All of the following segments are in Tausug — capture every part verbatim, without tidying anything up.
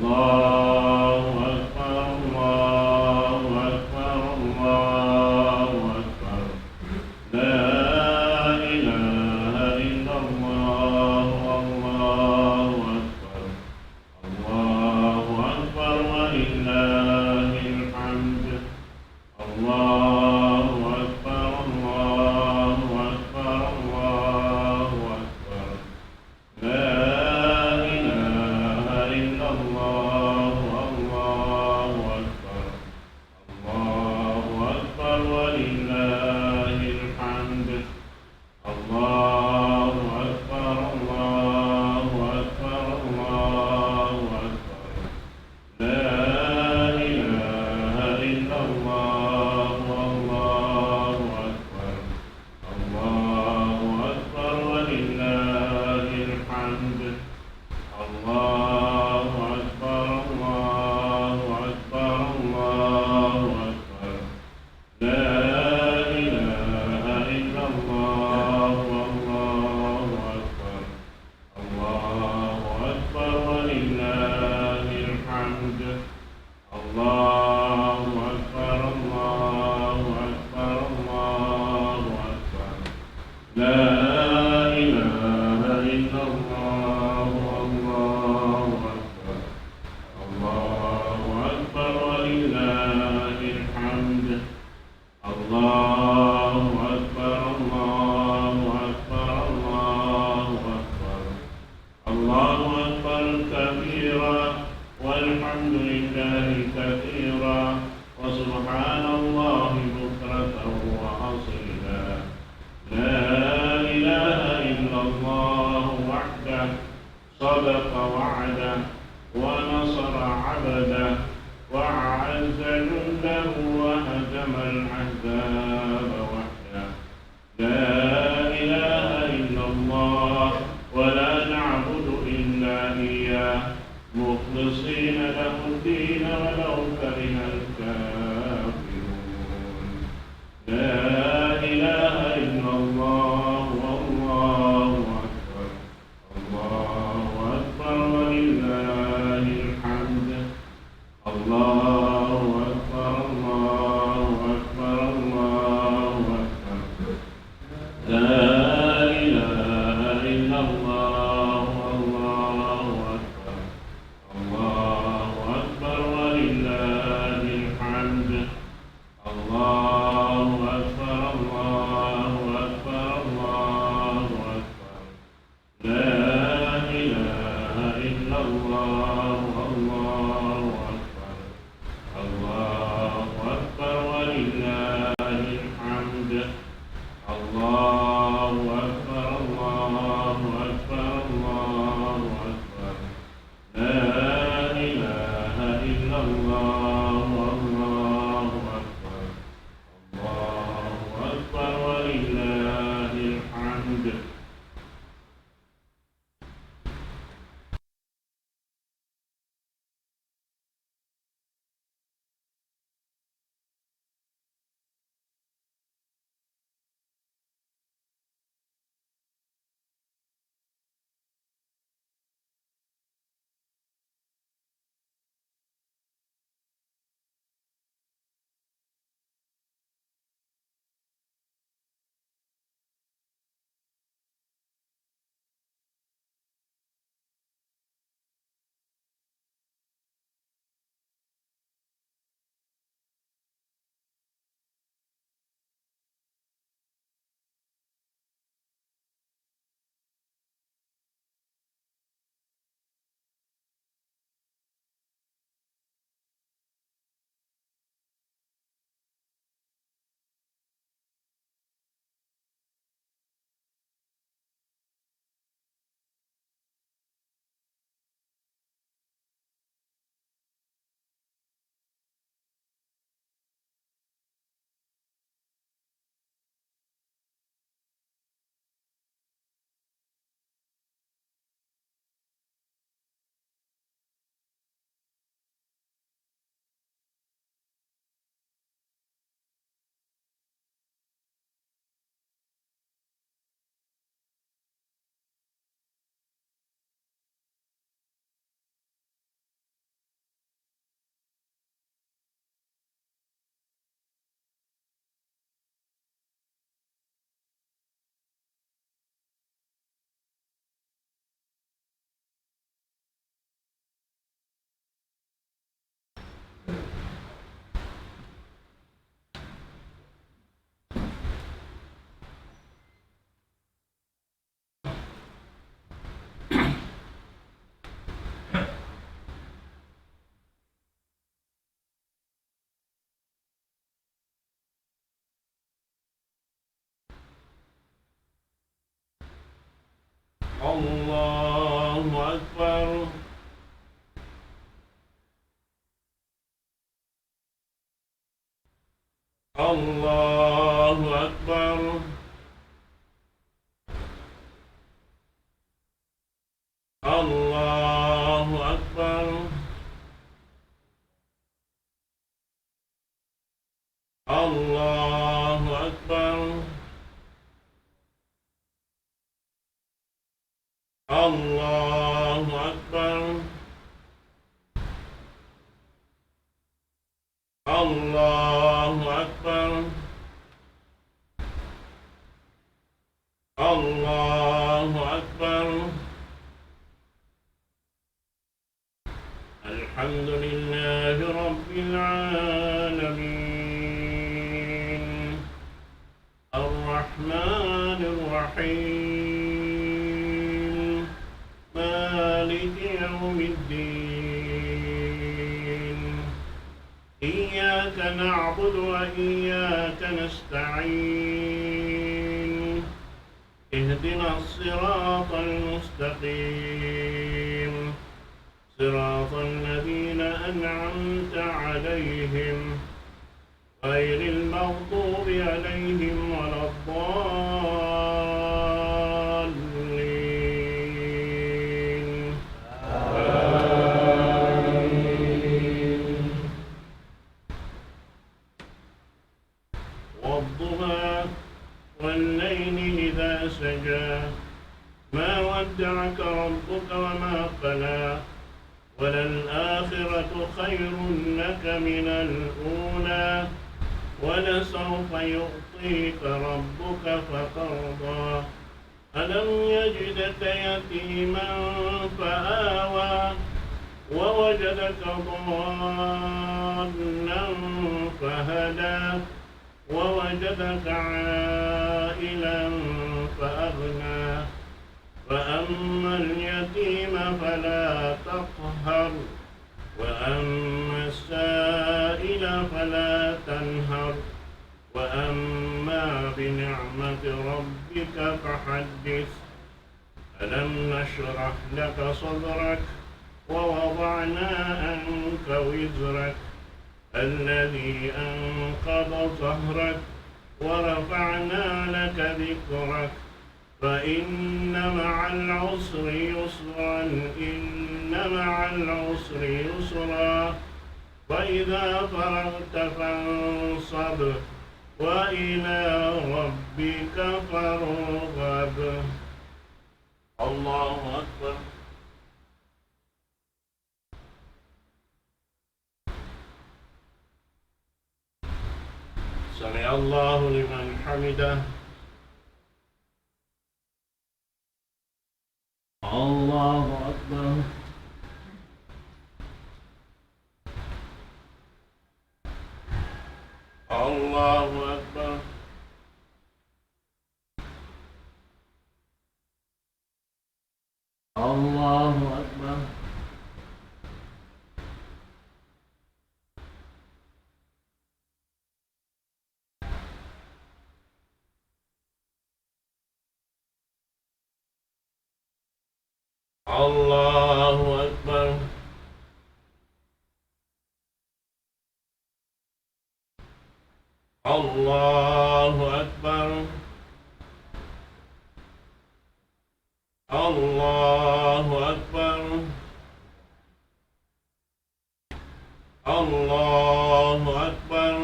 الله أكبر، الله أكبر، الله أكبر. لا إله إلا الله، الله أكبر. الله أكبر ولله الحمد. الله أكبر، الله أكبر، الله أكبر. لا إله إلا الله، الله أكبر. الله أكبر ولله الحمد. الله أكبر، الله أكبر، الله أكبر. لا إله إلا الله، الله أكبر. الله أكبر ولله الحمد. الله أكبر، الله أكبر، الله أكبر. لا إله إلا الله، الله أكبر. الله أكبر ولله الحمد. الله أكبر، الله أكبر، الله أكبر. لا إله إلا الله، الله أكبر. الله أكبر ولله الحمد. الله أكبر، الله أكبر، الله أكبر. الله أكبر كبيرا، والحمد لله كثيرا، وسبحان الله بكرة وأصيلا. لا إله إلا الله وحده، صدق وعده، ونصر عبده، وأعز جنده، وهزم الأحزاب وحده. لا إله إلا الله، ولا نعبد إلا إياه، مخلصين له الدين ولو كره الكافرون. لا إله إلا الله، والله أكبر. الله أكبر ولله الحمد. الله أكبر، الله أكبر، الله أكبر. لا إله إلا الله، الله أكبر. الله أكبر ولله الحمد. الله أكبر، الله أكبر، الله أكبر. لا إله إلا الله، الله أكبر. الله أكبر ولله الحمد. الله أكبر، الله أكبر، الله أكبر. لا إله إلا الله، الله أكبر. الله أكبر ولله الحمد. الله أكبر. الله أكبر. الله أكبر. الله أكبر. الله أكبر. الله أكبر. الله أكبر. الحمد لله رب العالمين. الرحمن الرحيم. مالك يوم الدين. إياك نعبد وإياك نستعين. اهدنا الصراط المستقيم. صراط الذين أنعمت عليهم غير المغضوب عليهم ولا الضالين. آمين. والضحى والليل إذا سجى. ما ودعك ربك وما قلى. وللآخرة خير لك من الأولى. ولسوف يعطيك ربك فترضى. ألم يجدك يتيما فآوى. ووجدك ضالا فهدى. ووجدك عائلا فأغنى. فأما اليتيم فلا تقهر. وأما السائل فلا تنهر. وأما بنعمة ربك فحدث. ألم نشرح لك صدرك ووضعنا عنك وزرك الذي أنقض ظهرك ورفعنا لك ذكرك فإن مع العسر يسرا إن مع العسر يسرا فإذا فرغت فانصب وإلى ربك فارغب. الله أكبر. سمع الله لمن حمده. الله أكبر. الله أكبر. الله أكبر. الله أكبر. الله أكبر. الله أكبر. الله أكبر.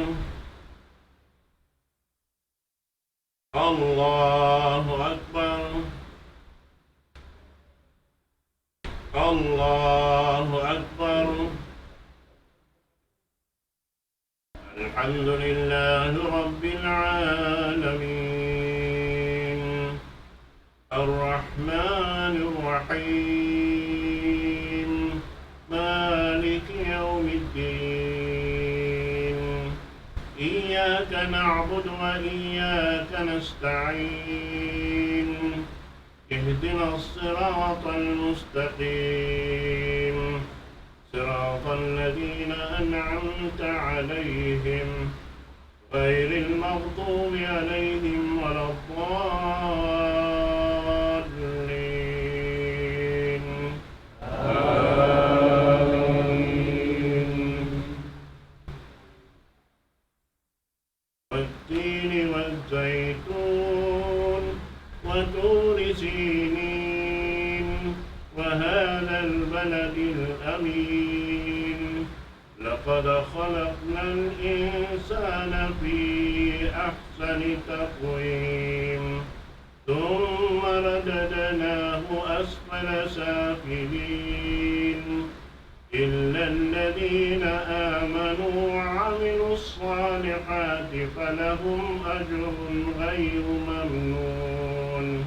الله أكبر. الله أكبر. الحمد لله رب العالمين. الرحمن الرحيم. مالك يوم الدين. إياك نعبد وإياك نستعين. اهدنا الصراط المستقيم. صراط الذين أنعمت عليهم غير المغضوب عليهم ولا الضالين. الرحيم. لقد خلقنا الإنسان في أحسن تقويم. ثم رددناه أسفل سافلين. إلا الذين آمنوا وعملوا الصالحات فلهم أجر غير ممنون.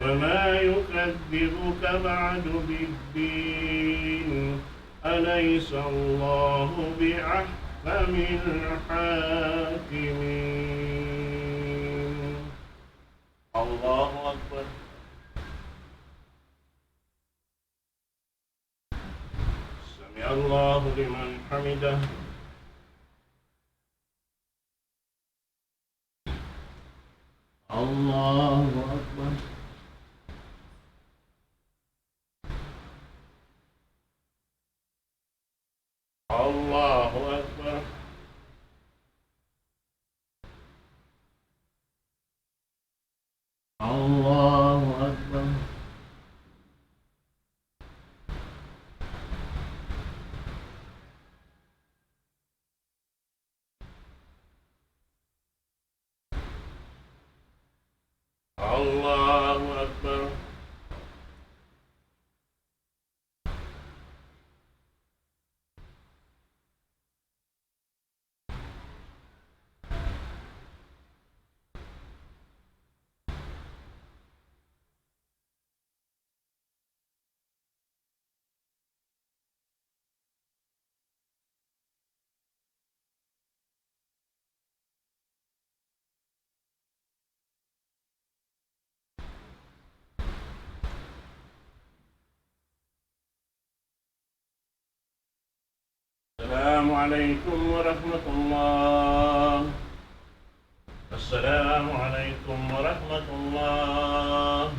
وما يكذبك بعد بالدين. أليس الله بأحكم الحاكمين. الله أكبر. سمع الله لمن حمده. الله أكبر. الله أكبر. الله أكبر. الله أكبر. السلام عليكم ورحمة الله. السلام عليكم ورحمة الله.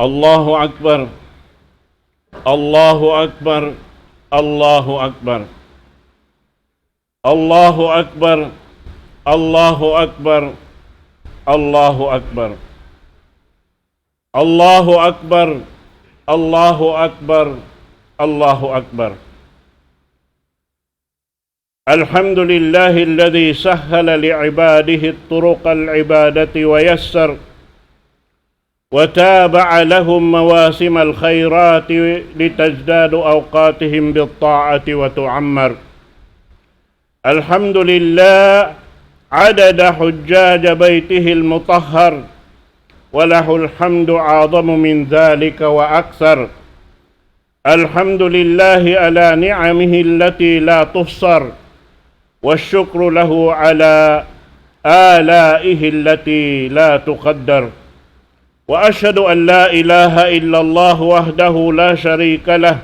الله أكبر. الله أكبر. الله أكبر. الله أكبر. الله أكبر. الله أكبر. الله أكبر. الله أكبر. الله أكبر. الحمد لله الذي سهل لعباده طرق العبادة ويسر، وتابع لهم مواسم الخيرات لتزداد أوقاتهم بالطاعة وتعمر. الحمد لله عدد حجاج بيته المطهر، وله الحمد أعظم من ذلك وأكثر. الحمد لله على نعمه التي لا تحصر، والشكر له على آلائه التي لا تقدر. وأشهد أن لا إله إلا الله وحده لا شريك له،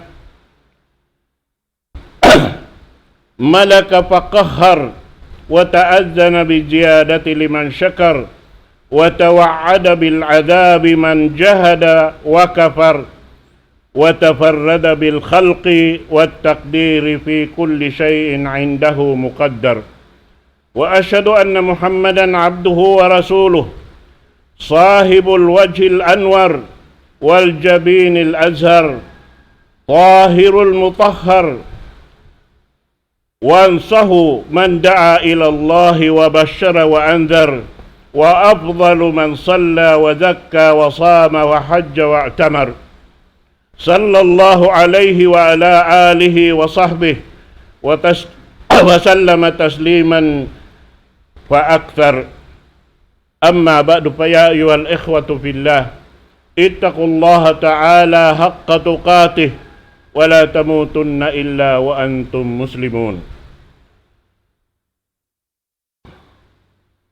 ملك فقهر، وتأذن بالزيادة لمن شكر، وتوعد بالعذاب من جحد وكفر، وتفرد بالخلق والتقدير في كل شيء عنده مقدر. وأشهد أن محمدا عبده ورسوله، صاحب الوجه الأنور والجبين الأزهر، طاهر المطهر، وأنصح من دعا إلى الله وبشر وأنذر، وأفضل من صلى وزكى وصام وحج واعتمر. صلى الله عليه وعلى آله وصحبه وتس-، وسلم تسليما فأكثر. أما بعد، فيا أيها الإخوة في الله، اتقوا الله تعالى حق تقاته ولا تموتن إلا وأنتم مسلمون.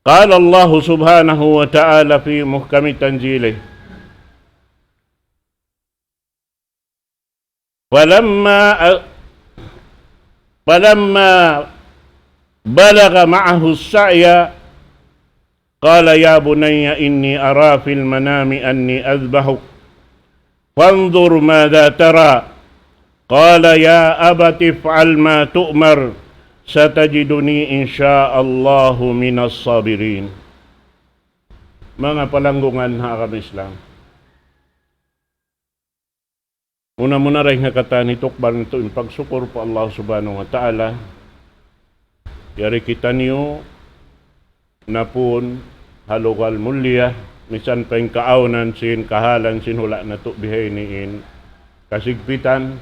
قال الله سبحانه وتعالى في محكم تنزيله: فلما، فلما بلغ معه السعي قال يا بني إني أرى في المنام أني أذبحك فانظر ماذا ترى قال يا أبت افعل ما تؤمر ستجدني إن شاء الله من الصابرين. Manga palanggungan ha agama Islam. Muna-muna dayn ha katan hitukbal natu' in pagsukur pa Allah Subhanahu wa Ta'ala. Yari kitaniyu na pun ha lugal mulia, misan pa in kaawnan sin kahalan sin hula' natu' bihaini in kasigpitan,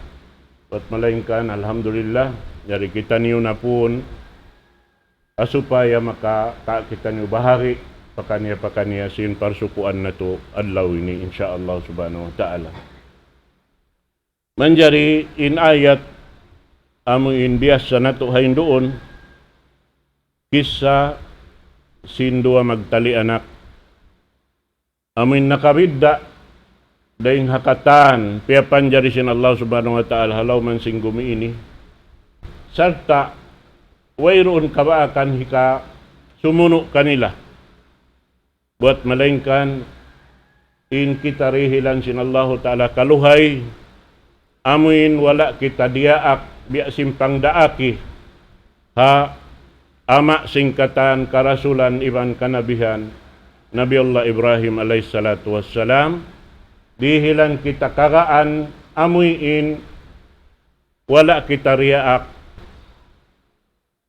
bat malaingkan, alhamdulillah, yari kitaniyu na pun ha supaya makaka-, kitaniyu bahagi' pakaniya-pakaniya sin parsukuan natu' adlaw ini, insya Allah Subhanahu wa Ta'ala. Manjari in ayat amu in biyasa natu' ha yan duun, kissa sin duwa magtali anak. Amu in nakabidda' dayn ha katan piyapanjari sin Allah Subhanahu wa Ta'ala ha lawm sin gumi ini. Sarta' wayruun kabaakan hikasumunu' kanila. Bat malaingkan in kita dihilan sin Allahu Ta'ala kaluhay, amu in wala' kita diyaak biya' sin pangdaaki ha ama' sin katan karasulan iban kanabihan, Nabi Allah Ibrahim alayhi salatu wassalam, dihilan kita kagaan amu in wala' kita diyaak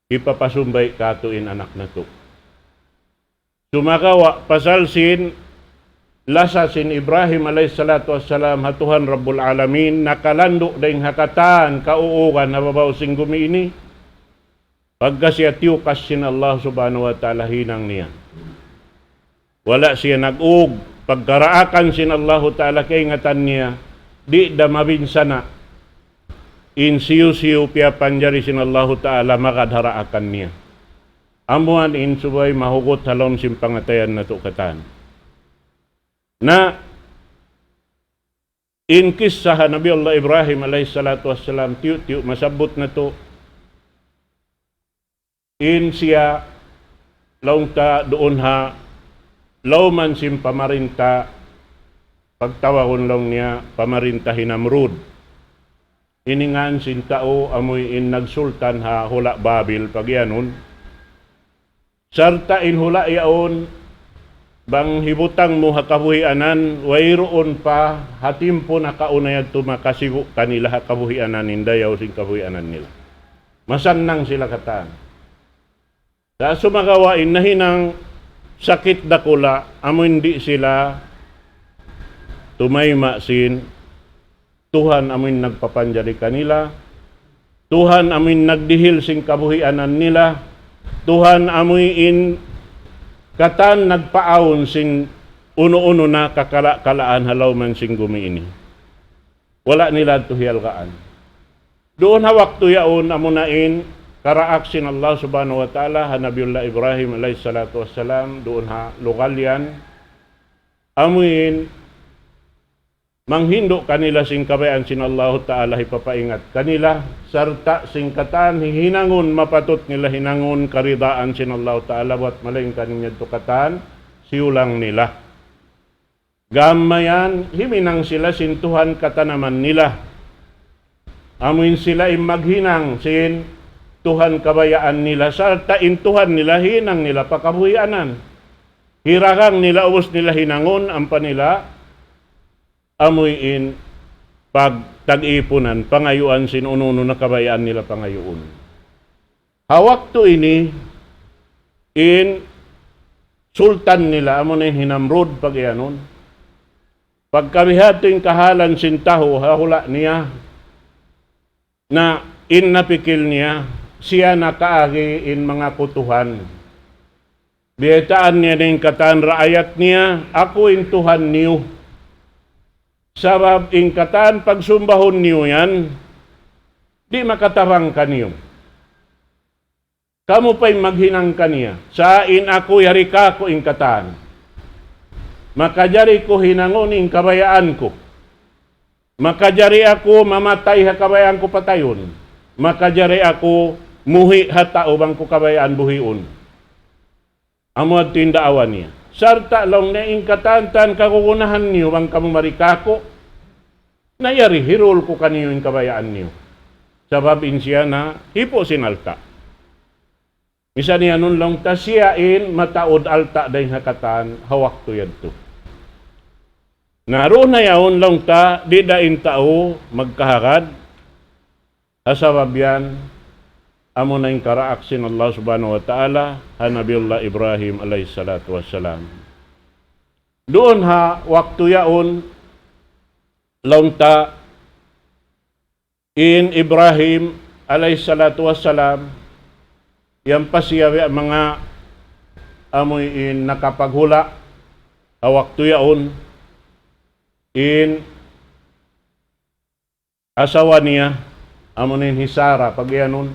hipapasumbay' katu' in anak natu'. Sumagawa' pasal sin lasa sin Ibrahim alayhi salatu wassalam ha Tuhan Rabbul Alamin, nakalandu' dayn ha katan kauugan ha babaw sin gumi ini. Pagka siya tiyukas sin Allah Subhanahu wa Ta'ala hinang niya. Wala' siya nag-ug, pagkaraakan sin Allahu Ta'ala kaingatan niya, di' da mabinsana' in siyu-siyu piyapanjari sin Allahu Ta'ala magad ha raakan niya. Amuan in subay mahugut ha lawm sin pangatayan natu' katan. Na in kissa ha Nabi Allah Ibrahim alayhi salatu wassalam, tiyu'-tiyu' masabbut natu'. In siya laung ta duun ha lawm sin pamarinta, pagtawagun laung niya pamarinta hi Namrud. Ini ngān sin tau amu in nagsultan ha hula' Babil pagiyanun. Sarta' in hula' yaun, bang hibutang mu ha kabuhianan, wayruun pa ha timpu nakauna yadtu makasigu' kanila ha kabuhianan in dayaw sin kabuhianan nila. Masannang sila katan. Sa' sumagawa' in nahinang sakit dakula', amu in di' sila tumayma' sin Tuhan amu in nagpapanjari kanila, Tuhan amu in nagdihil sin kabuhianan nila, Tuhan amu in katan nagpaawn sin unu-unu na kakala-kalaan ha lawm sin gumi ini. Wala' nila yadtu hiyalgaan. Duun ha waktu yaun amuna in karaak sin Allah Subhanahu wa Ta'ala ha Nabiullah Ibrahim alayhi salatu wassalam, duun ha lugal yan. Amu in manghindu' kanila sin kabayaan sin Allahu Ta'ala hipapaingat kanila, sarta' sin katan hihinangun mapatut nila hinangun karidaan sin Allahu Ta'ala, bat malaingkan in yadtu katan siyulang nila. Gam mayan, himinang sila sin Tuhan katanaman nila. Amu in sila in maghinang sin Tuhan kabayaan nila, sarta' in Tuhan nila hinang nila pa kabuhianan. Hiragang nila, ubus nila hinangun, ampa nila amu in pagtag-ipunan, pangayuan sin unu-unu na kabayaan nila pangayuun. Ha waktu ini, in sultan nila, amu na in hi Namrud pagiyanun. Pagka bihadtu in kahalan sin tau ha hula' niya, na in napikil niya, siya na kaagi in manga kutuhan. Biyaytaan niya na in katan raayat niya, "Aku in Tuhan niyu. Sabab in katan pagsumbahun niyu yan, di' makatabang kaniyu. Kamu pa in maghinang kaniya. Sa' in aku yari kāku' in katan. Makajari ku hinangun in kabayaan ku. Makajari aku mamatay ha kabayaan ku patayun. Makajari aku muhi' ha tau bang ku kabayaan buhiun." Amu yadtu in daawa niya. Sarta' laung niya, "In katan-katan kagunahan niyu bang kamu mari kāku', na yari hirul ku kaniyu in kabayaan niyu." Sabab in siya nahipu' sin alta'. Misan iyanun laung ta siya in mataud alta' dayn ha katan ha waktu yadtu. Na duun na yaun laung ta, di' da in tau magkahagad. Ha sabab yan, amuna in karaak sin Allah Subhanahu wa Ta'ala ha Nabiullah Ibrahim alayhi salatu wassalam. Duun ha waktu yaun, laung ta, in Ibrahim alayhi salatu wassalam, yan pa siya biya' manga amuin nakapaghula' ha waktu yaun, in asawa niya, amuin hi Sara, pagiyanun.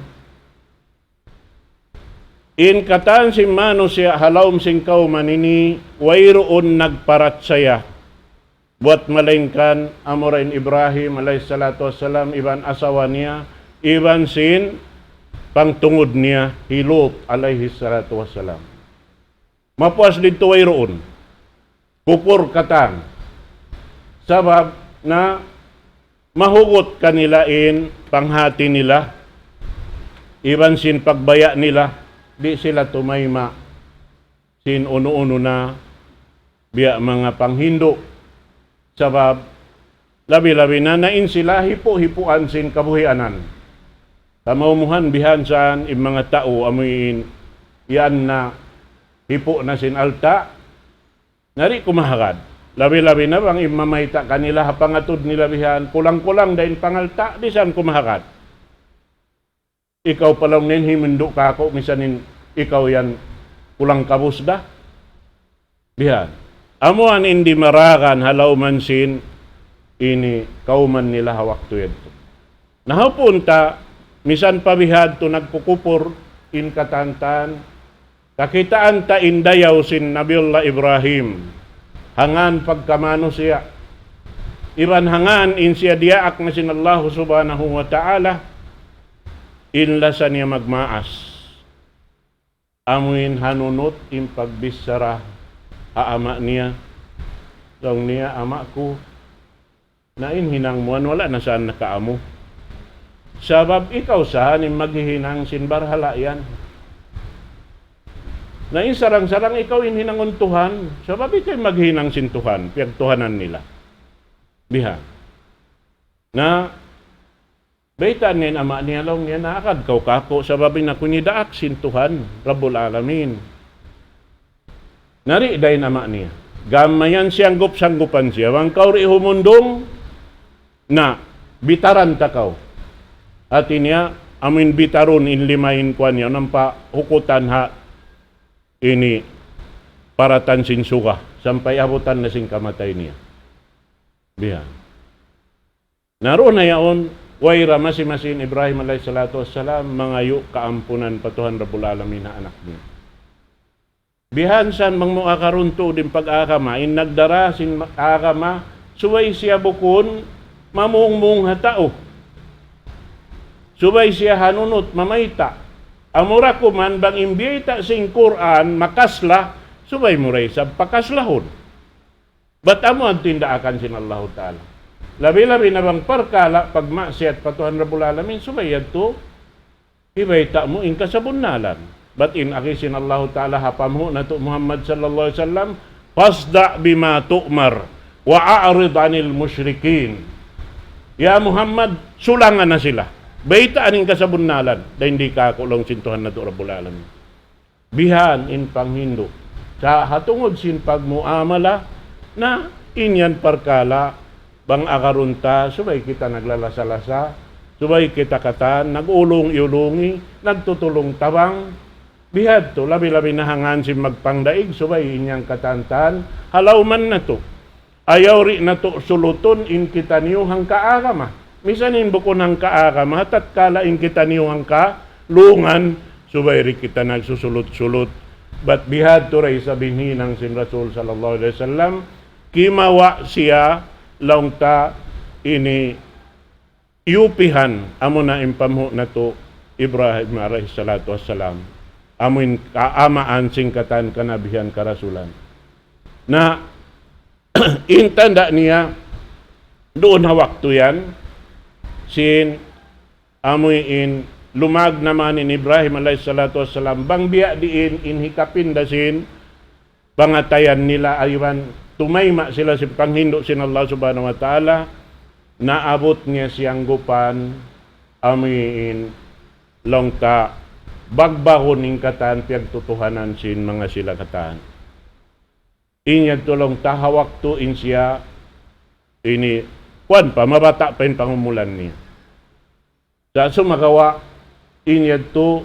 In katan sin manusiya' ha lawm sin kawman ini, wayruun nagparachaya buat malaingkan amura in Ibrahim alayhi salatu wassalam, iban asawa niya, iban sin pangtungud niya, hi Lut alayhi salatu wassalam. Mapuas didtu wayruun. Kupur katan. Sabab na mahugut kanila in panghati nila, iban sin pagbaya' nila, di' sila tumayma' sin unu-unu na biya' manga panghindu'. Sabab labi-labi na, na in sila hipu'-hipuan sin kabuhianan. Kamaumuhan bihan saan in manga tau amuin yan na hipu' na sin alta', na di' kumahagad. Labi-labi na bang in mamayta' kanila ha pangatud nila bihan, kulang-kulang da in pangalta', di' saan kumahagad. Ikaw pa laung niya in himindu' kāku', misan in ikaw yan kulang kabus da. Bihan. Amu yan in dimaragan ha lawman sin ini kawman nila ha waktu yadtu. Na hapun ta, misan pa bihadtu nagkukupur in katan-katan, kakitaan ta in dayaw sin Nabiullah Ibrahim, hangkan pagkamanusiya', iban hangkan in siya diyaak na sin Allah Subhanahu wa Ta'ala, in lasa niya magmaas. Amuin hanunut in pagbichara ha ama' niya. Laung niya, "Ama' ku, na in hinang mu yan wala' na saan nakaamu. Sabab ikaw saan in maghihinang sin barhala' yan. Na in sarang-sarang ikaw in hinangun Tuhan, sabab ikaw in maghihinang sin Tuhan, piyagtuhanan nila." Bihan. Na baytaan niya in ama' niya, laung niya, "Naagad kaw kāku', sabab in aku ini daak sin Tuhan Rabbul Alamin." Na di' da in ama' niya. Gam mayan siyanggup-sanggupan siya. "Bang kaw di' humundung, na bitaran ta kaw." Hati niya, amuin bitarun in lima in kuwan niya, nampa hukutan ha ini paratan sin suga, sampay abutan na sin kamatay niya. Bihan. Na duun na yaun, way ra masi-masi in Ibrahim alayhi salatu wassalam, mangayu' kaampunan pa Tuhan Rabbul Alamin ha anak niya. Bihan san bang mu akarun tuud in pag-agama, in nagdara sin agama, subay siya bukun mamungmung ha tau. Subay siya hanunut, mamayta'. Amura kuman bang in biyayta' sin Qur'an, makasla, subay mu da isab pakaslahun. Bat amu yan tindaakan sin Allahu Ta'ala. Labi-labi na bang parkala' pagmaksiyat pa Tuhan Rabbul Alamin, subay yadtu hibayta' mu in kasabunnalan. Bat in agi sin Allahu Ta'ala ha pamung natu' Muhammad sallallahu alayhi wasallam, "فاصدع بما تؤمر وأعرض عن المشركين." Ya Muhammad, sulanga na sila. Baytaan in kasabunnalan. Dayn di kāku' laung sin Tuhan natu' Rabbul Alamin. Bihan in panghindu'. Sa' ha tungud sin pagmuamala, na in yan parkala', bang agarun ta, subay kita naglalasa-lasa, subay kita katan, nag-ulung-iyulungi, nagtutulung-tabang, Bihadtu, labi-labi na ha ngan sin magpangdaig, subay in yan katan-katan, ha lawman natu'. Ayaw di' natu' sulutun in kitaniyu hangka agama. Misan in bukun hangka agama, tatkala in kitaniyu hangka lungan, subay di' kita nagsusulut-sulut. Bat bihadtu da isab in hinang sin Rasul sallallahu alayhi wasallam, kimawa' siya laung ta ini yupihan, amuna in panghu' natu' Ibrahim alayhi salatu wassalam. Amu in kaamaan sin katan kanabihan karasulan. Na, in tanda' niya, duun ha waktu yan, sin amu in lumag naman in Ibrahim alayhi salatu wassalam, bang biya' diin in hikapin da sin pangatayan nila, aywan tumayma' sila sin panghindu' sin Allah Subhanahu wa Ta'ala, naabut niya siyanggupan, amu in laung ta, bagbahun in katan piyagtutuhanan sin manga sila katan. In yadtu laung ta ha waktu in siya ini, kuwan pa, mabata' pa in pangumulan niya. Sa' sumagawa', in yadtu,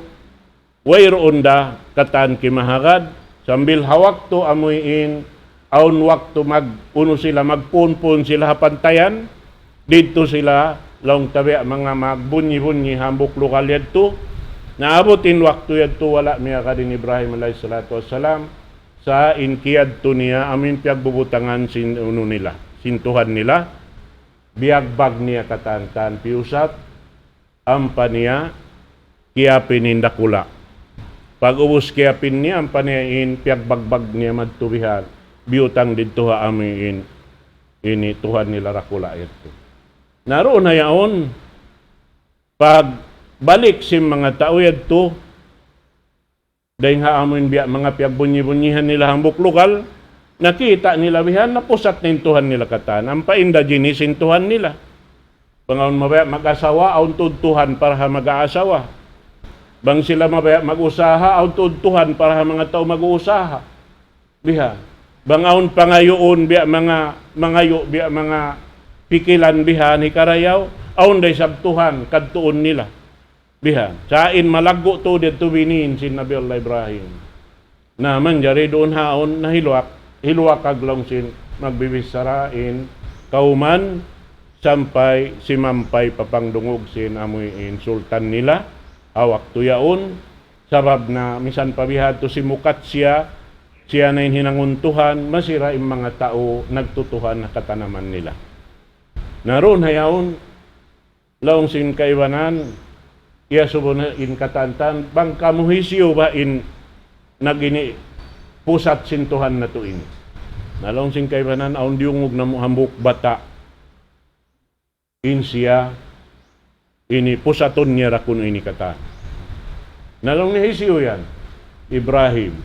wayruun da katan kimahagad, sambil ha waktu amu in, awn waktu mag-, unu sila, magpunpun sila ha pantayan, didtu sila, laung ta biya' manga magbunyi-bunyi hambuuk lugal yadtu. Naabut in waktu yadtu, wala' miyagad in Ibrahim alayhi salatu wassalam, sa' in kiyadtu niya, amu in piyagbubutangan sin unu nila, sin Tuhan nila, biyagbag niya katan-katan piyusat, ampa niya kiyapin in dakula'. Pag'ubus kiyapin niya, ampa niya in piyagbagbag niya madtu bihan, biyutang didtu ha amu in, ini Tuhan nila dakula' yadtu. Na duun ha yaun, pagbalik sin manga tau yadtu, dayng ha amu in biya' manga piyagbunyi-bunyihan nila hambuuk lugal, nakita' nila bihan, napusat na in Tuhan nila katan. Ampa in da jinis in Tuhan nila. Bang awn mabaya' mag-asawa, awn tuud Tuhan para ha mag-aasawa. Bang sila mabaya' mag-usaha, awn tuud Tuhan para ha manga tau mag-uusaha. Bihan. Bang awn pangayuun, biya' manga, mangayu', biya' manga pikilan bihan, hikarayaw, awn da isab Tuhan, kadtuun nila. Bihan. Sa' in malaggu' tuud yadtu binin sin Nabi Allah Ibrahim. Na manjari duun ha yaun, na hiluwak, hiluwak aglaw sin magbibichara in kawman sampay simampay pa pangdungug sin amu in sultan nila, ha waktu yaun, sabab na misan pa bihadtu simukat siya, siya na in hinangun Tuhan, masi da in manga tau nagtutuhan ha katanaman nila. Na duun ha yaun, laung sin kaibanan, iyasubu na in katan-katan, bang kamu hisiyu ba in nag-ini pusat sin Tuhan natu' ini. Na laung sin kaibanan, awn diyungug namu' hambuuk bata'. In siya, ini pusatun niya da kunu' ini katan. Na laung niya, hisiyu yan? Ibrahim.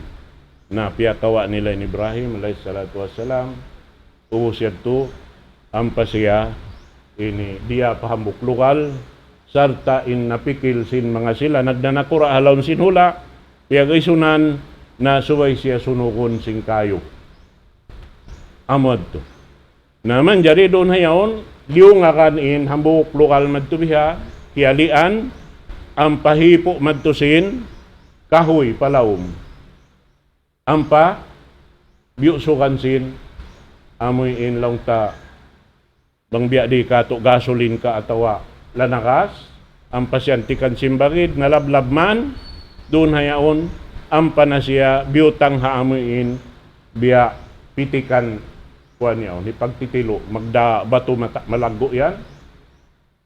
Na piyakawa' nila in Ibrahim alayhi salatu wassalam. Ubus yadtu, ampa siya, ini, diyā pa hambuuk lugal, sarta' in napikil sin manga sila, nagnanakura' ha lawm sin hula', piyag-isunan, na subay siya sunugun sin kayu. Amu yadtu. Na manjari duun ha yaun, liyungagan in hambuuk lugal madtu biha, kiyalian, ampa hipu' madtu sin kahuy pa lawm. Ampa biyusugan sin, amu in laung ta, bang biya' di katu' gasolin ka atawa lanagas, ampa siyantikan sin bagid, nalablab man, duun ha yaun, ampa na siya biyutang ha amu in, biya' pitikan, kuwan yaun, hipagtitilu', magda batu mata-, malaggu' yan.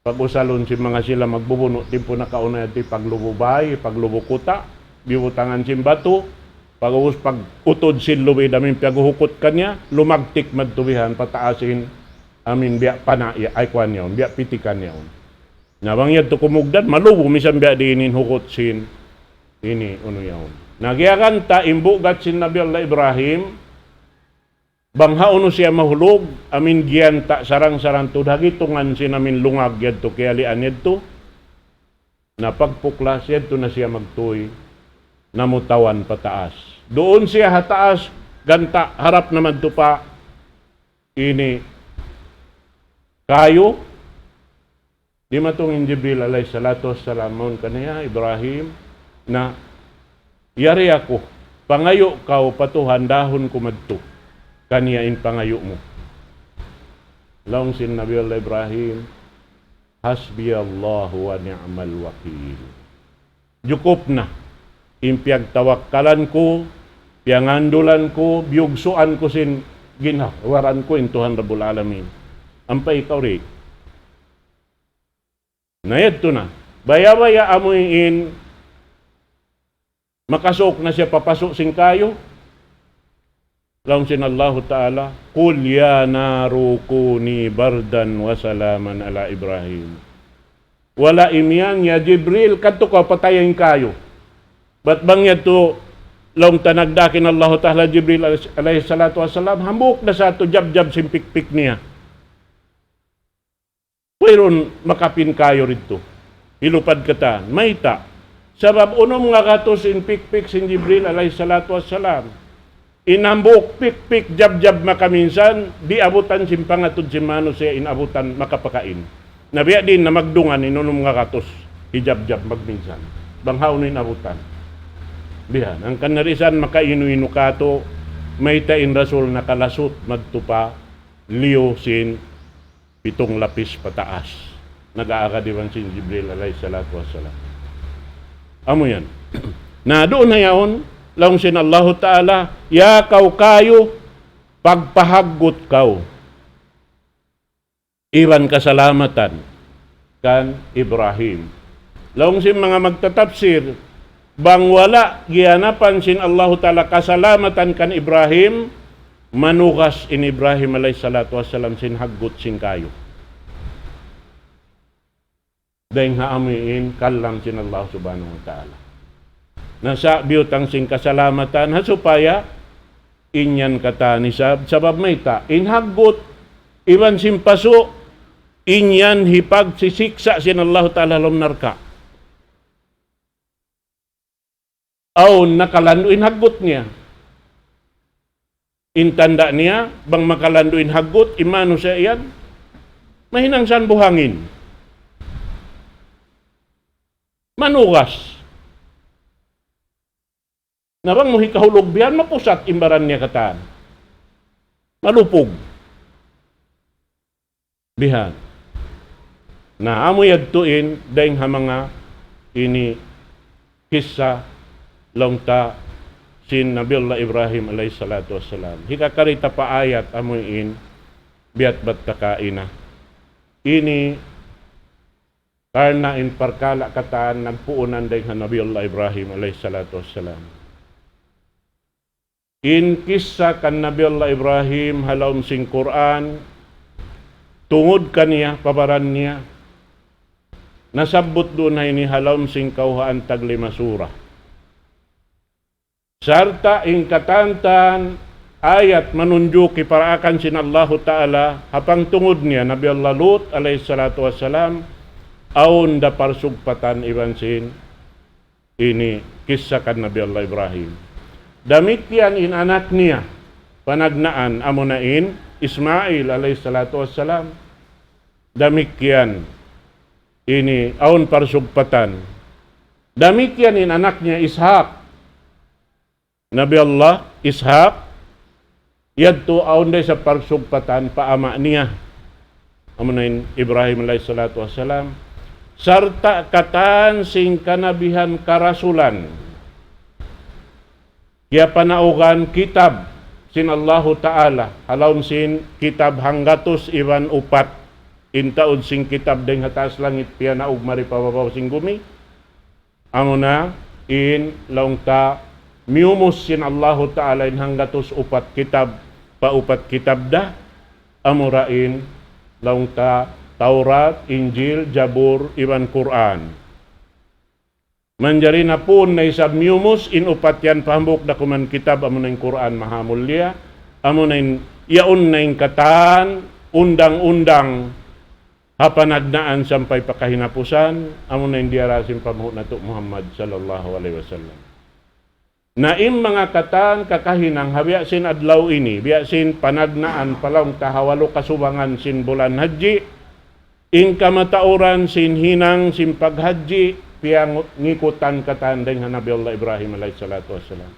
Pag-usalun sin manga sila magbubunu', timpu nakauna yadtu, paglubu bay, paglubu kuta', bibutangan sin batu, pag-ubus pag-utud sin lubid amu in piyaguhukut kaniya, lumagtik madtu bihan pataas in, amu in biya' pana ya-, ay kuwan yaun, biya' pitikan yaun. Na bang yadtu kumugdan, malubu misan biya' diin in hukut sin, ini, unu yaun. Na giyagan ta in bugat sin Nabi Allah Ibrahim, bang hawnu siya mahulug, amu in giyanta' sarang-sarang tuud ha gitungan sin amu in lungag yadtu, kiyalian yadtu. Na pagpuklas yadtu na siya magtuy, namutawan pataas. Duun siya ha taas, ganta' harap na madtu pa ini kayu, dimatung in Jibril alayhi salatu wassalam, mawn kaniya, Ibrahim, na Yari aku, pangayu' kaw pa Tuhan, dahun ku madtu kaniya in pangayu' mu. Laung sin Nabi Allah Ibrahim, "Hasbiyallahu wa ni'mal wakil." Jukup na in piyagtawakkalan ku, piyangandulan ku, biyugsuan ku sin ginhawa-baran ku in Tuhan Rabbul Alamin. Ampa ikaw di'. Na yadtu na. Baya'-baya' amuin makasuk na siya pa pasu' sin kayu. Laung sin Allahu Ta'ala, "قل يا نار كوني بردا وسلاما على إبراهيم." Wala' imiyan, "Ya Jibril, kadtu kaw pataya in kayu." Bat bang yadtu, laung ta nagdaak in Allahu Ta'ala Jibril alayhi, alayhi salatu wassalam, hambuuk da sa tu jabjab sin pikpik niya. Wayruun makapin kayu didtu. Hilupad katan. Mayta'? Sabab unum ngagatus in pikpik sin Jibril alayhi salatu wassalam. In hambuuk pikpik jabjab makaminsan, di' abutan sin pangatud sin manusiya' in abutan makapakain. Na biya' diin na magdungan in unum ngagatus hijabjab magminsan. Bang hawnu in abutan. Bihan, hangkan na da isab makainu-inu katu', mayta' in Rasul nakalasut madtu pa liyu sin pitung lapis pataas. Nag-aagad iban sin Jibril alayhi salatu wassalam. Amu yan. Na duun na yaun, laung sin Allahu Ta'ala, "Ya kaw kayu, pagpahaggut kaw iban kasalamatan kan Ibrahim." Laung sin manga magtatapsir, bang wala' giyanapan sin Allahu Ta'ala kasalamatan kan Ibrahim, manugas in Ibrahim alayhi salatu wassalam sin haggut sin kayu. Dayng ha amuin kalam sin Allah Subhanahu wa Ta'ala. Na sa' biyutang sin kasalamatan, ha supaya in yan katan isab, sabab mayta', in haggut, iban sin pasu', in yan hipagsisiksa' sin Allahu Ta'ala ha lawm narka'. Awn nakalandu' in haggut niya. In tanda' niya, bang makalandu' in haggut, in manusiya' yan, mahinang san buhangin. Manugas. Na bang mu hikahulug bihan, mapusat in baran niya katan. Malupug. Bihan. Na amu yadtu in, dayng ha manga ini kissa laung ta sin Nabi Allah Ibrahim alayhi salatu wassalam. Hikakari ta pa ayat amuin, biya' bat ta kaina. Ini karna' in parkala' katan nagpuunan dayng ha Nabi Allah Ibrahim alayhi salatu wassalam. In kissa kan Nabi Allah Ibrahim ha lawm sin Qur'an, tungud kaniya, pa baran niya, nasabbut duun ha ini ha lawm sin kawhaan tag lima surah. Sarta' in katantan ayat manunjuki paraakan sin Allahu Ta'ala, ha pangtungud niya, Nabi Allah Lut alayhi salatu wassalam, awn da parsugpatan iban sin ini kissa kan Nabi Allah Ibrahim. Damikkiyan in anak niya, panagnaan amuna in Ismail alayhi salatu wassalam. Damikkiyan ini awn parsugpatan. Damikkiyan in anak niya Ishak. Nabi Allah Ishak, yadtu awn da isab parsugpatan pa ama' niya. Amuna in Ibrahim alayhi salatu wassalam. Sarta' katan sin kanabihan karasulan. Kiyapanaugan kitab sin Allahu Ta'ala. Ha lawm sin kitab hanggatus iban upat. In taud sin kitab dayng ha taas langit piyanaug mari pa babaw sin gumi. Amuna in laung ta miyumus sin Allahu Ta'ala in hanggatus upat kitab pa upat kitab da, amura in laung ta Taurat, Injil, Jabur, iban Qur'an. Manjari na pun na isab miyumus in upat yan pa hambuuk dakuman kitab amuna in Qur'an mahamulliya, amuna in yaun na in katan undang-undang ha panagnaan sampay pa kahinapusan, amuna in diyara sin panghu' natu' Muhammad sallallahu alayhi wasallam. Na in manga katan kakahinang ha biya' sin adlaw ini, biya' sin panagnaan pa laung ta ha walu kasubangan sin bulan Hadji, in kamatauran sin hinang sin paghadji, piyangikutan katan dayn ha Nabi Allah Ibrahim alayhi salatu wassalam.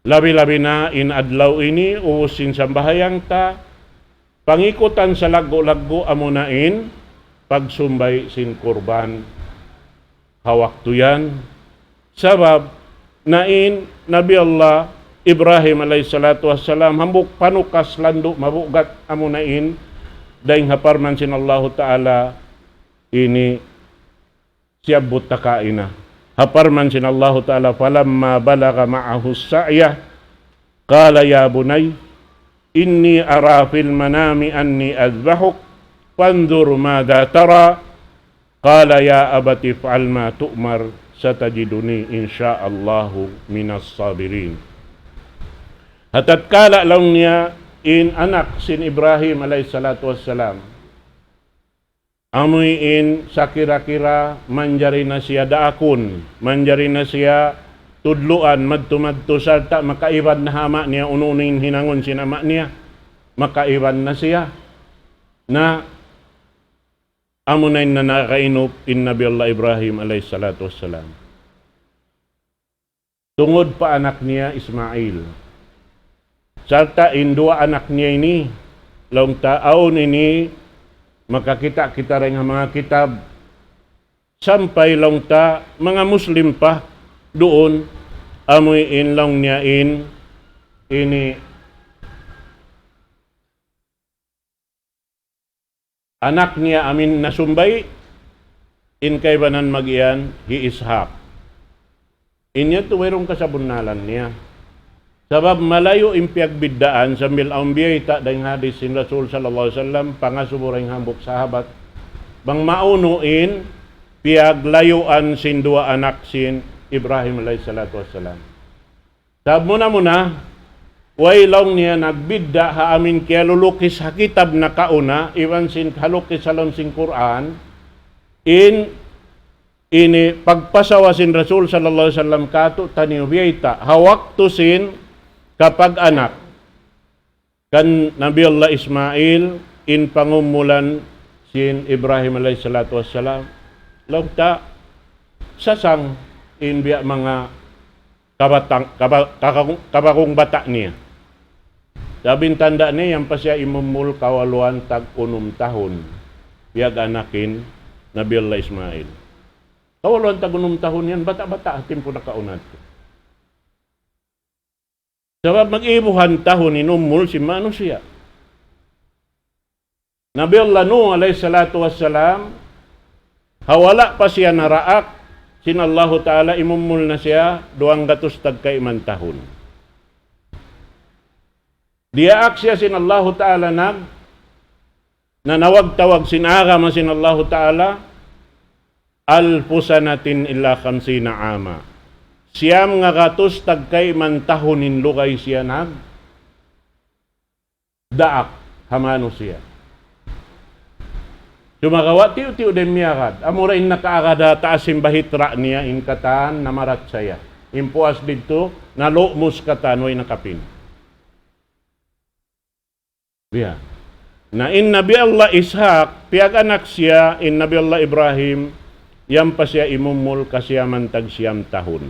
Labi-labi na in adlaw ini, ubus sin sambahayang ta, pangikutan salaggu'-laggu' amuna in pagsumbay' sin kurban ha waktu yan. Sabab na in Nabi Allah Ibrahim alayhi salatu wassalam, hambuuk panukas landu' mabugat amuna in, dayn ha parman sin Allahu Ta'ala ini siyabbut ta kaina. Ha parman sin Allahu Ta'ala, فلما بلغ معه السعي قال يا بني إني أرى في المنام أني أذبحك فانظر ماذا ترى قال يا أبت افعل ما تؤمر ستجدني إن شاء الله من الصابرين. Ha tatkala laung niya in anak sin Ibrahim alayhi salatu wassalam, amuin sakira-kira manjari na siya daakun, manjari na siya tudluan, madtu-madtu sarta' makaiban na ha ama' niya, unu-unu in hinangun sin ama' niya, makaiban na siya. Na amuna in nanakainup in Nabi Allah Ibrahim alayhi salatu wassalam. Tungud pa anak niya Ismail. Sarta' in duwa anak niya ini, laung ta awn ini, makakita' kita dayn ha manga kitab, sampay laung ta manga Muslim pa duun, amuin laung niya in, ini anak niya amin nasumbay', in kaibanan magiyan hi Ishak. In yadtu wayruun kasabunnalan niya. Sabab malayu' in piyagbiddaan sambil awn biyayta' dayn hadis sin Rasul sallallahu alayhi wasallam, pangasubu dayn hambuuk sahabat. Bang maunu in piyaglayuan sin duwa anak sin Ibrahim alayhi salatu wassalam. Sabab muna-muna, way laung niya nagbidda' ha amin kiyalulukis ha kitab nakauna, iban sin halukis ha lawm sin Qur'an, in ini pagpasawa sin Rasul sallallahu alayhi wasallam katu' taniyu biyayta', ha waktu sin kapag-anak kan Nabi Allah Ismail, in pangumulan sin Ibrahim alayhi salatu wassalam. Laung ta, sasang in biya' manga kabatang, kaba-, kakakung-, kabakung bata' niya. Sabab in tanda' niya, yan pa siya imumul kawaluan tag unum tahun. Piyag-anak in Nabi Allah Ismail. Kawaluan tag unum tahun yan, bata'-bata' ha timpu nakauna yadtu. Sabab mag-ibuhan tahun in umul sin manusiya'. Nabi Allah Nuh alayhi salatu wassalam, ha wala' pa siya naraak sin Allahu Ta'ala, imumul na siya duwanggatus tagkaiman tahun. Diyaak siya sin Allahu Ta'ala nag, nanawag-tawag sin agama sin Allahu Ta'ala, ألف سنة إلا خمسين عاما. Siyam nga gatus tagkaiman tahun in lugay siya nagdaak ha manusiya'. Sumagawa' tiyu'-tiyu' da in miyagad. Amura in nakaagad ha taas sin bahitra' niya, in katan namarachaya. In puas didtu, nalumus katan, way nakapin. Biya'. Na in Nabi Allah Ishak, piyag-anak siya in Nabi Allah Ibrahim, yan pa siya imumul kasiyaman tag siyam tahun.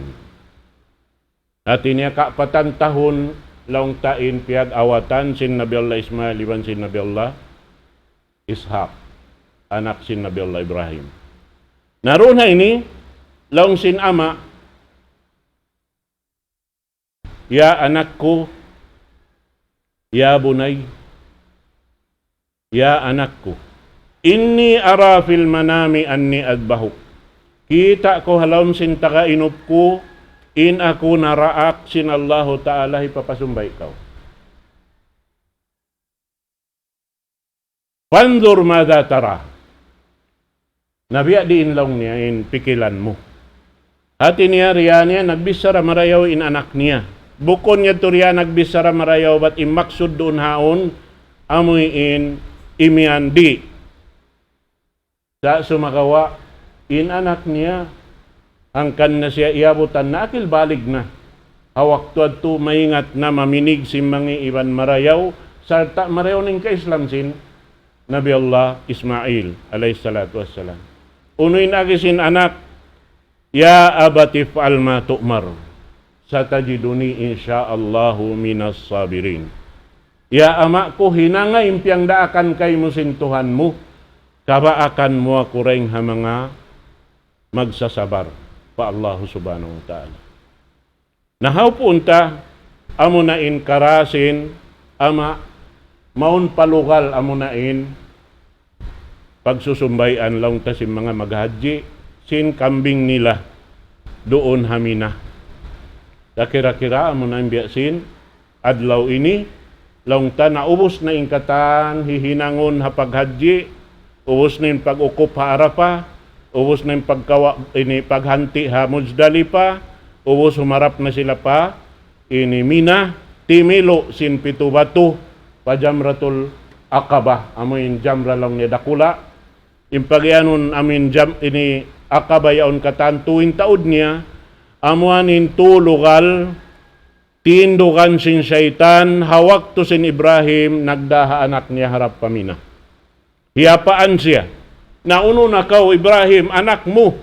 Hati niya kaapatan tahun, laung ta in piyag-awatan sin Nabi Allah Ismail iban sin Nabi Allah Ishak, anak sin Nabi Allah Ibrahim. Na duun ha ini, laung sin ama', يا anak ku, يا بني, ya anak ku, إني أرى في المنام أني أذبحك. Kita' ku ha lawm sin tagainup ku, in aku naraak sin Allahu Ta'ala hipapasumbay' kaw. فانظر ماذا ترى. Na biya' diin laung niya in pikilan mu. Hati niya riya niya nagbichara marayaw in anak niya. Bukun niya tu riya nagbichara marayaw, bat in maksud duun haun, amuin imiyan di'. Sa' sumagawa', in anak niya, hangkan na siya iyabutan na akil balig na. Ha waktu yadtu maingat na maminig sin mangi' iban marayaw, sarta' marayaw na in ka-Islam sin Nabi Allah Ismail alayhi salatu wassalam. Unu in agi sin anak? يا أبت افعل ما تؤمر ستجدني إن شاء الله من الصابرين. Ya ama' ku, hinanga in piyangdaakan kaymu sin Tuhan mu, kabaakan mu aku dayn ha manga magsasabar pa Allah Subhanahu wa Ta'ala. Na hawpu unta, amuna in karasin, ama', mawn pa lugal amuna in pagsusumbayan laung ta sin manga maghahadji, sin kambing nila duun ha Mina. Kira-kira amuna in biya' sin adlaw ini, laung ta naubus na in katan hihinangun ha paghadji, ubus na in pag-ukup ha Arafah, ubus na in pagkawa-, ini paghanti ha Muzdalifah, ubus humarap na sila pa ini Mina, timilu' sin pitu batu pa Jamratul Aqabah, amu in jamra laung niya dakula', in pagiyanun amu in jam-, ini Aqabah yaun katan tuud in taud niya, amu in tulugal, tindugan sin saytan, ha waktu sin Ibrahim, nagdā ha anak niya harap pa Mina. Hiyapaan siya. Na unu na kaw, Ibrahim, anak mu,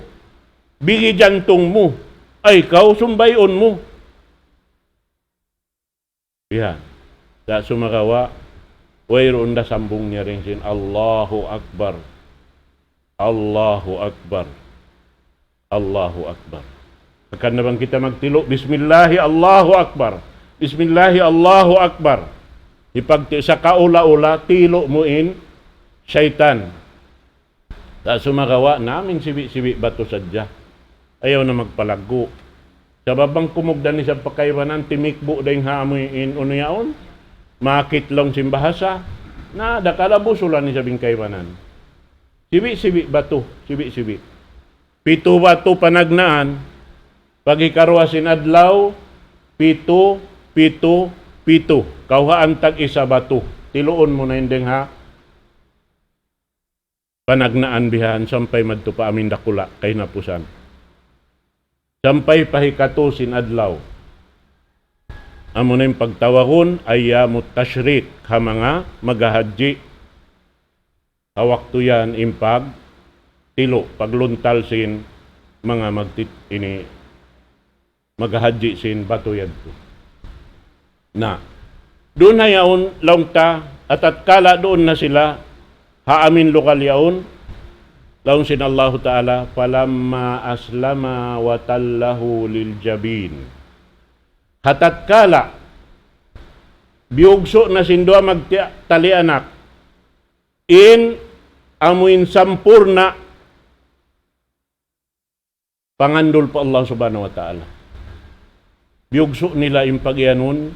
bigi jantung mu, ay kaw sumbayun mu. Bihan. Sa' sumagawa', wayruun da sambung niya dayn sin Allahu Akbar. Allahu Akbar. Allahu Akbar. Hangkan na bang kita magtilu', Bismillahi Allahu Akbar. Bismillahi Allahu Akbar. Hipagti-, sa' kaula-ula, tilu' mu in saytan. Sa' sumagawa' na amu in sibi'-sibi' batu sadja. Ayaw na magpalaggu'. Sabab bang kumugdan isab pa kaibanan, timikbu' dayn ha amu in unu yaun, makit laung sin bahasa, na dakala' busulan isab in kaibanan. Sibi'-sibi' batu, sibi'-sibi'. Pitu batu panagnaan, pag hikaruwa sin adlaw, pitu, pitu, pitu. Kawhaan tag-isa batu. Tiluun mu na in dayn ha panagnaan bihan sampay madtu pa amu in dakula' kahinapusan. Sampay pa hikatu sin adlaw. Amu na in pagtawagun ayyamut tashriq ha manga maghahadji. Ha waktu yan in pagtilu', pagluntal sin manga magtit-, ini, maghahadji sin batu yadtu. Na, duun ha yaun, laung ta, ha tatkala duun na sila, ha amu in lugal yaun, laung sin Allahu Ta'ala, فلما أسلما وتله للجبين. Ha tatkala, biyugsu' na sin duwa magti-, tali anak, in amu in sampurna' pangandul pa Allah Subhanahu wa Ta'ala. Biyugsu' nila in pagiyanun,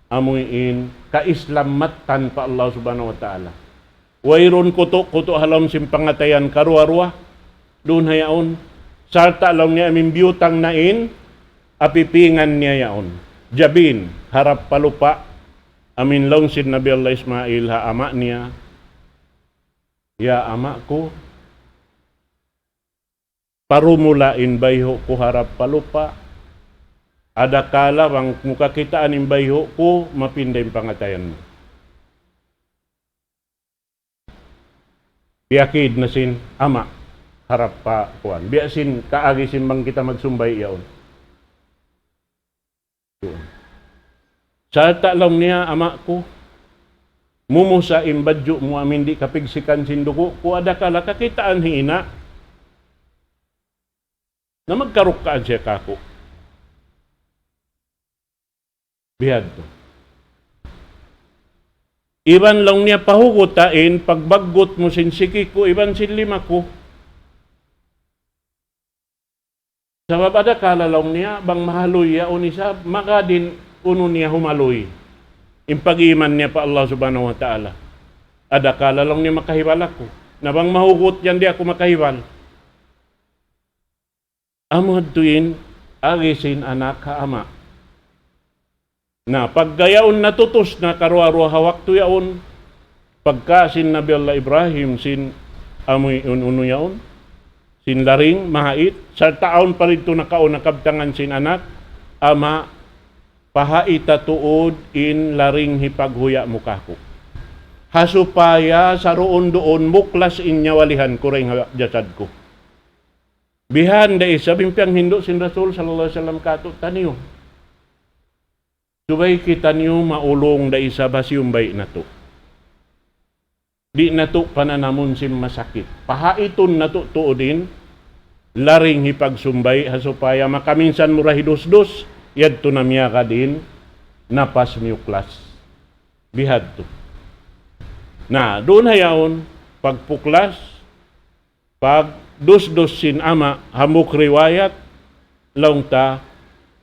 amu in kaislamatan pa Allah Subhanahu wa Ta'ala. Wayruun kutu'-kutu' ha lawm sin pangatayan karuwa-ruwa, duun ha yaun, sarta' laung niya amu in biyutang na in apipingan niya yaun. Jabin, harap pa lupa', amu in laung sin Nabi Allah Ismail ha ama' niya, "Ya ama' ku, parumula in bayhu' ku harap pa lupa'. Adakala bang mu kakitaan in bayhu' ku, mapinda in pangatayan mu." Piyakid na sin ama' harap pa kuwan. Biya' sin kaagi sin bang kita magsumbay yaun. Sarta' laung niya, "Ama' ku, mumusa in badju' mu amu in di' kapigsikan sin dugu' ku, adakala kakitaan hi ina'. Na magkarukkaan siya kāku'." Bihadtu. Iban laung niya, "Pahuguta in pagbaggut mu sin siki ku, iban sin lima ku." Sabab adakala laung niya, bang mahaluy yaun isab, magad in unu niya humaluy. In pag-iman niya pa Allah Subhanahu wa Ta'ala. Adakala laung niya makahibal aku. Na bang mahugut yan di' aku makahibal. Amu hadtu in agi sin anak ha ama'. Na, pagga yaun natutus na karuwa-ruwa ha waktu yaun, pagka sin Nabi Allah Ibrahim sin amu in unu yaun, sin laring, mahait, sarta' awn pa didtu nakauna kabtangan sin anak, "Ama', pahaita tuud in laring hipaghuya' mu kāku'. Ha supaya saruun-duun muklas in nyawalihan ku dayn ha jasad ku." Bihan da isab in piyanghindu' sin Rasul sallallahu alayhi wasallam kātu'niyu. Subay kitaniyu maulung da isab ha siyumbay' natu'. Di' natu' pananamun sin masakit. Pahaitun natu' tuud in laring hipagsumbay' ha supaya makaminsan mura hidusdus, yadtu na miyagad in napas miyuklas. Bihadtu. Na, duun ha yaun, pagpuklas, pagdusdus sin ama', hambuuk riwayat, laung ta,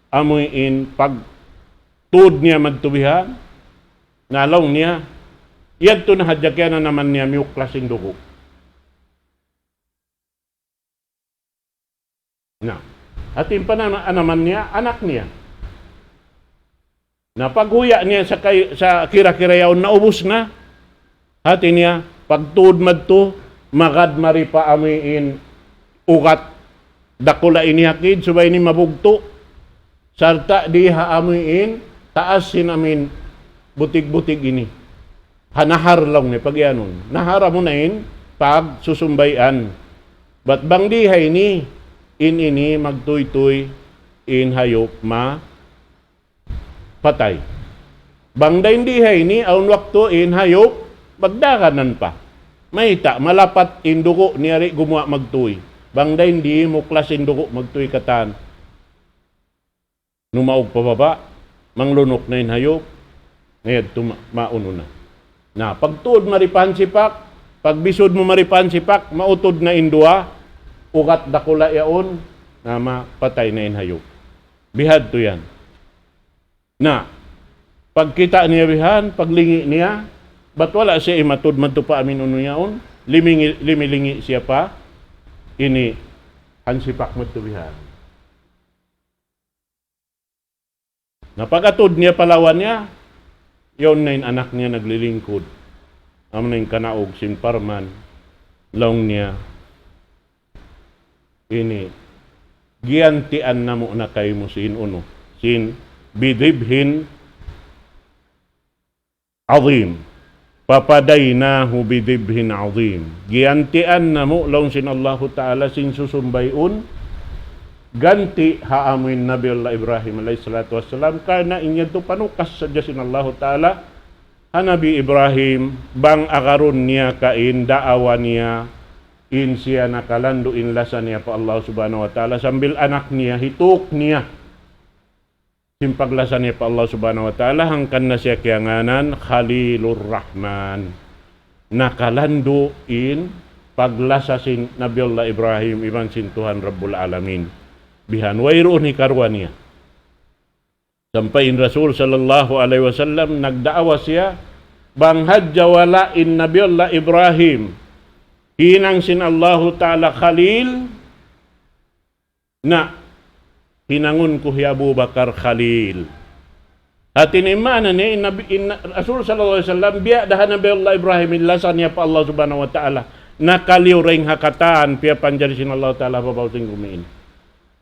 amuin pagtuud niya madtu bihan, na laung niya, yadtu na hadja kiyanaman niya miyuklas in dugu'. Na, hati in pananaman niya, anak niya. Na paghuya' niya sa kay-, sa kira-kira yaun naubus na. Hati niya, pagtuud madtu, magad mari pa amuin ugat dakula' ini ha kid, subay ini mabugtu'. Sarta' di ha amuin taas sin amuin butig-butig ini. Ha nahar laung niya pagiyanun. Nahar amuna in pagsusumbayan. Bat bang di ha ini, in ini magtuytuy in hayup ma patay. Bang dayn di ha ini, awn waktu in hayup, magdaganan pa. Mayta', malapat in dugu' niya di' gumuwa' magtuy. Bang dayn di, muklas in dugu' magtuy katan. Numaug pa baba', manglunuk na in hayup, na yadtu ma-, maunu na. Na, pagtuud mari pa hansipak, pagbisud mu mari pa hansipak, mautud na in duwa, ugat dakula' yaun, na mapatay na in hayup. Bihadtu yan. Na, pagkita' niya bihan, paglingi' niya, bat wala' siya imatud madtu pa amuin unu yaun, limingi-, limilingi' siya pa ini hansipak madtu bihan. Na pag-atud niya pa lawa niya, yaun na in anak niya naglilingkud. Amuna in kanaug sin parman, laung niya, ini, giyantian namu' na kaymu sin unu, sin بذبح عظيم. ففديناه بذبح عظيم. Giyantian namu' laung sin Allahu Ta'ala sin susumbayun ganti' ha amuin Nabi Allah Ibrahim alayhi salatu wassalam, karna' in yadtu panukas sadja sin Allahu Ta'ala ha Nabi Ibrahim, bang agarun niya kain daawa niya, in siya nakalandu' in lasa niya pa Allah Subhanahu wa Ta'ala, sambil anak niya, hituk niya. Sin paglasa niya pa Allah Subhanahu wa Ta'ala, hangkan na siya kiyangānan Khalilur Rahman. Nakalandu' in paglasa sin Nabi Allah Ibrahim iban sin Tuhan Rabbul Alamin. Bihan wayruun hikaruwa niya. Sampay in Rasul sallallahu alayhi wasallam nagdaawa siya, bang hadja wala' in Nabi Allah Ibrahim hinang sin Allahu Ta'ala Khalil, na hinangun ku hi Abu Bakar Khalil. Hati niya in maana niya, in Nabi, in Rasul sallallahu alayhi wasallam, biya' da ha Nabi Allah Ibrahim in lasa niya pa Allah Subhanahu wa Ta'ala. Nakaliyu dayn ha katan piyapanjari sin Allah Ta'ala ha babaw sin gumi ini.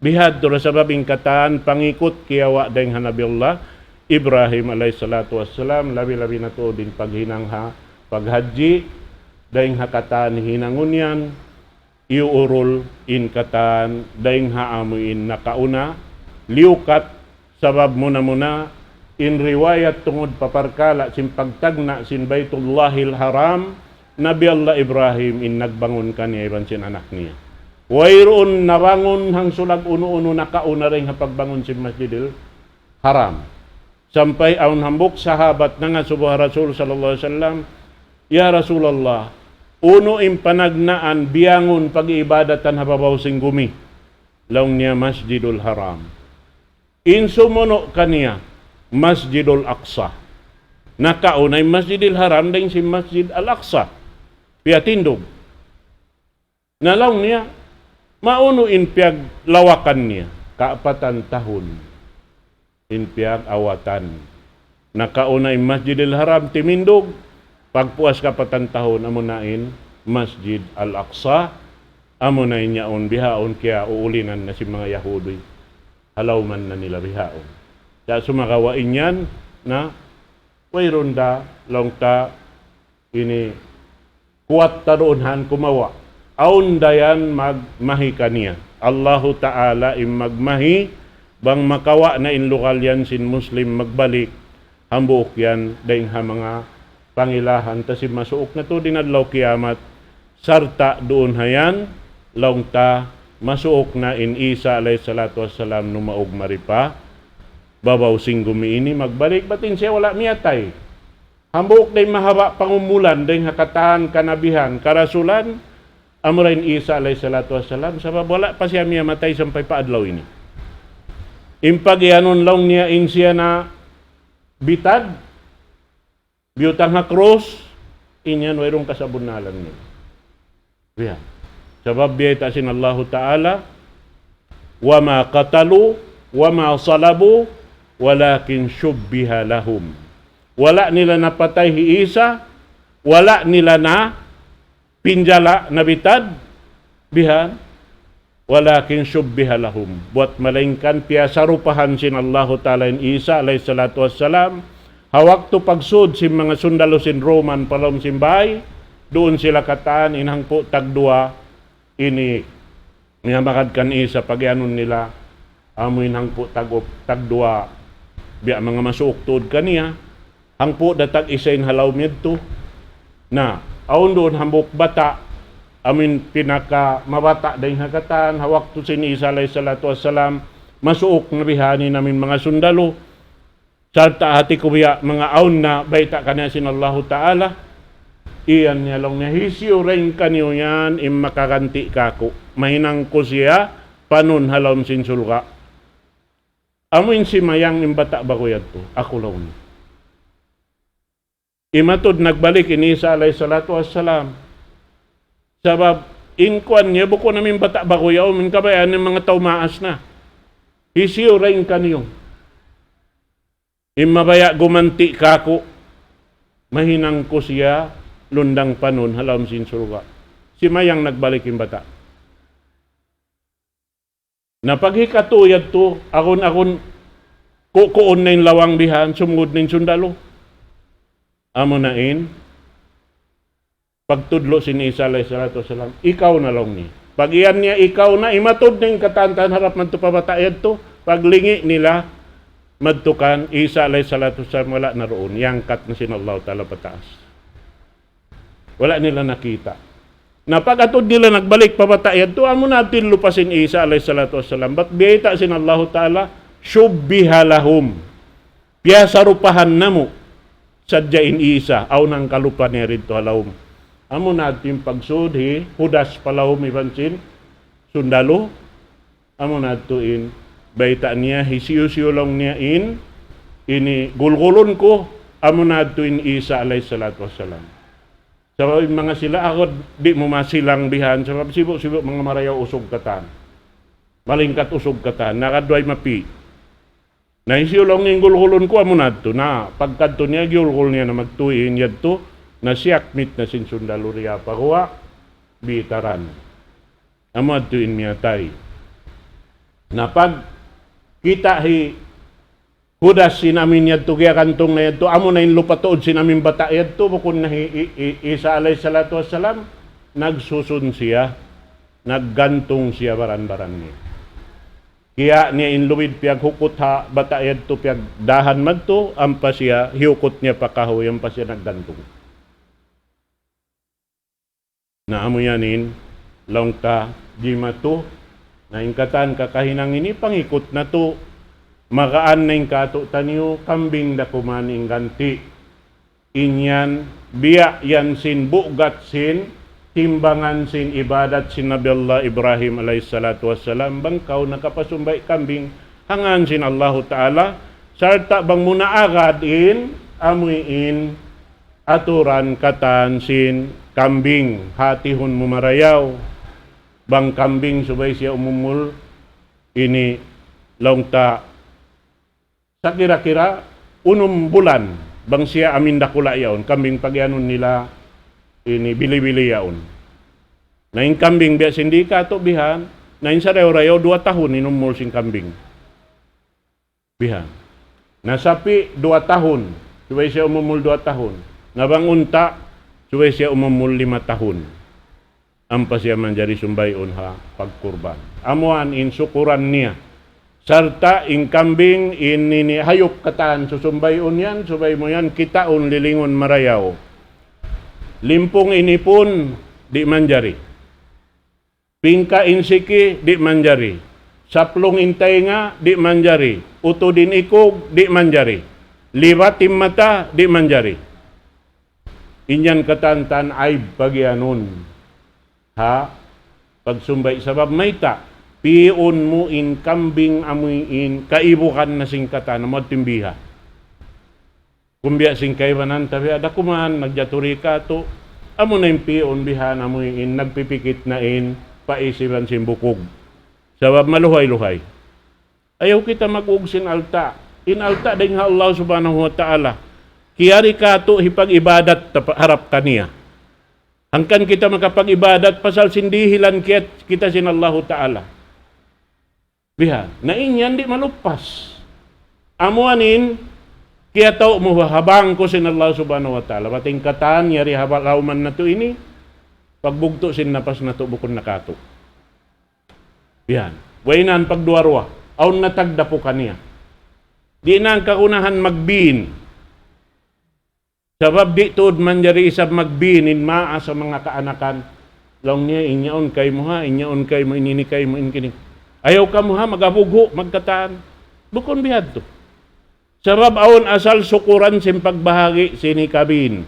Bihadtu da sabab in katan pangikut kiyawa' dayn ha Nabi Allah Ibrahim alayhi salatu wassalam, labi-labi na tuud in paghinang ha paghajji, dayn ha katan hinangun yan, iyuurul in katan dayn ha amuin nakauna, liyukat, sabab muna-muna in riwayat tungud pa parkala' sin pagtagna' sin Baytullahil Haram, Nabi Allah Ibrahim in nagbangun kaniya iban sin anak niya. Wayruun nabangun hangsulag unu-unu nakauna dayn ha pagbangun sin Masjidil Haram. Sampay awn hambuuk sahabat nangasubu ha Rasul sallallahu alayhi wasallam, "Ya Rasulullah, unu in panagnaan biyangun pag-iibadatan ha babaw sin gumi?" Laung niya, "Masjidul Haram." In sumunu' kaniya, Masjidul Aqsa. Nakauna in Masjidil Haram dayn sin Masjid Al-Aqsa. Piyatindug. Na laung niya, maunu in piyaglawakan niya, kaapatan tahun in piyag-awatan. Nakauna in Masjidil Haram timindug, pagpuas kaapatan tahun, amuna in Masjid Al-Aqsa, amuna in yaun bihaun kiyauulinan na sin manga Yahudi. Halawman na nila bihaun. Sa' sumagawa' in yan, na wayruun da, laung ta, ini kuwat ta duun han kumawa'. awn da yan magmahi kaniya. Allahu Ta'ala in magmahi, bang makawa' na in lugal yan sin Muslim magbalik, hambuuk yan dayn ha manga pangilahan ta sin masuuk na tuud in adlaw kiyamat, sarta' duun ha yan, laung ta, masuuk na in Isa alayhi salatu wassalam numaug mari pa babaw sin gumi ini magbalik, bat in siya wala' miyatay. Hambuuk dayn mahaba' pangumulan dayn ha katan kanabihan, karasulan, amura in Isa alayhi salatu wassalam, sabab wala' pa siya miyamatay sampay pa adlaw ini. In pagiyanun laung niya in siya nabitad, biyutang ha krus, in yan wayruun kasabunnalan niya. Biya'. Sabab biyayta' sin Allahu Ta'ala, وما قتلوه وما صلبوه ولكن شبه لهم. Wala' nila napatay hi Isa, wala' nila na pinjala, nabitad, bihan, ولكن شبه لهم. Buwat malaingkan piyasarupahan sin Allahu Ta'ala in Isa alayhi salatu wassalam, ha waktu pagsud sin manga sundalu sin Roman pa lawm sin bay, duun sila katan in hangpu' tagduwa ini miyamagad kan Isa pagiyanun nila, amu in hangpu' tag-, tagduwa, biya' manga masuuk tuud kaniya, hangpu' da tag-isa in ha lawm yadtu. Na, awn duun hambuuk bata', amu in pinaka mabata' dayn ha katan, ha waktu sin Isa alayhi salatu wassalam, masuuk na bihan in amu in manga sundalu. Sarta' hati ku biya' manga awn na bayta' kaniya sin Allahu Ta'ala. Iyan niya laung niya, hisiyu dayn kaniyu yan in makaganti' kāku'. Mahinang ku siya panun ha lawm sin surga'. Amu in simayang in bata' bagu yadtu. Aku laung niya. Imatud nagbalik in Isa alayhi salatu wassalam. Sabab in kuwan niya bukun amu in bata' bagu yaun, in kabayaan in manga tau maas na. Hisiyu dayn kaniyu in mabaya' gumanti' kāku', mahinang ku siya lundang panun ha lawm sin surga'. Simayang nagbalik in bata'. Na paghikatu yadtu, agun-agun, kukuun na in lawang bihan, sumgud na in sundalu. Amu na in pagtudlu' sin Isa alayhi salatu wassalam, ikaw na laung niya. Pag-iyan niya, ikaw na, imatud na in katan-katan harap madtu pa bata' yadtu, paglingi' nila, madtu kan Isa alayhi salatu wassalam, wala' na duun, iyangkat na sin Allahu Ta'ala pataas. Wala' nila nakita'. Na pag-atud nila nagbalik pa bata' yadtu, amu na yadtu in lupa sin Isa alayhi salatu wassalam. Bat biyayta' sin Allahu Ta'ala, شبه لهم. Piyasarupahan namu' sadja in Isa, awn hangkalupa niya didtu ha lawm. Amu na yadtu in pagsud hi Judas pa lawm iban sin sundalu, amu na yadtu in bayta' niya, hisiyu-siyu laung niya in ini gulgulun ku, amu na yadtu in Isa alayhi salatu wassalam. Sabab in manga sila agad di' mu masilang bihan, sabab sibu'-sibu' manga marayaw usug katan. Malingkat usug katan, nakaduway mapi. Na hisiyu laung in gulgulun ku, amu na yadtu. Na pagkadtu niya, giyulgul niya na magtuy in yadtu, na siyakmit na sin sundalu riya pa guwa', bitaran. Amu yadtu in miyatay. Na pagkita' hi Judas sin amu in yadtu giyagantung na yadtu, amu na in lupa tuud sin amu in bata' yadtu, bukun na hi, hi, hi Isa alayhi salatu wassalam, nagsusun siya, naggantung siya baran-baran niya. Kiya' niya in lubid piyaghukut ha bata' yadtu, piyagdahan madtu, ampa siya, hiyukut niya pa kahuy, ampa siya naggantung. Na amu yan in, laung ta, jimatu, na in katan kakahinang ini pangikut natu', magaan na in kātu'niyu, kambing da kuman in ganti'. In yan, biya' yan sin bugat sin, timbangan sin ibadat sin Nabi Allah Ibrahim alayhi salatu wassalam, bang kaw nakapasumbay' kambing, hangkan sin Allahu Ta'ala, sarta' bang mu naagad in, amuin, aturan katan sin kambing, hatihun mu marayaw. Bang kambing subay siya umumul ini laung ta sakira-kira unum bulan, bang siya amin dakula' yaun, kambing pagiyanun nila ini bili-bili yaun. Na in kambing biya' sin di' katu' bihan, na in sarayaw-rayaw duwa tahun in umul sin kambing. Bihan. Na sapi' duwa tahun, subay siya umumul duwa tahun. Na bang unta', subay siya umumul lima tahun. ampa siya manjari sumbay'un ha pagkurban. Amuan in sukuran niya. Sarta' in kambing, in ini hayup katan susumbay'un yan, subay mu yan, kitaun lilingun marayaw. Limpung in ipun, di' manjari. Pingka in siki, di' manjari. Saplung in taynga, di' manjari. Utud in ikug, di' manjari. Libat in mata, di' manjari. In yan katan-katan aib pagiyanun. Ha? Pagsumbay' sabab mayta', pi'un mu in kambing amuin kaibugan na sin katan, amu adtu in biha. Kum biya' sin kaibanan ta biya' da kuman, nagjaturi katu', amu na in pi'un biha na amuin nagpipikit na in paisiban sin bukug. Sabab maluhay-luhay. Ayaw kita mag-ug sin alta'. In alta' dayn ha Allah Subhanahu wa Ta'ala. Kiyari katu' hipag-ibadat ta pa-, harap kaniya. Hangkan kita makapag-ibadat pasal sin dihilan kiyat-, kita sin Allahu Ta'ala. Biha', na in yan di' maluppas. Amu anin, kiyatau mu ha bangku sin Allah Subhanahu wa Ta'ala. Bat in katan, yari ha ba-, lawman natu' ini, pagbugtu' sin napas natu' bukun na katu'. Yan. Way na in pagduwa-ruwa. Awn na tagdapu kaniya. Di' na kagunahan magbin. Sabab di' tuud manjari isab magbin in maas ha manga kaanakan. Laung niya, in yaun kaymu ha, in yaun kaymu, in ini kaymu, in kini. Ayaw kamu ha, mag-abughu', magkatan. Bukun bihadtu. Sabab awn asal sukuran sin pagbahagi' sin hikabin.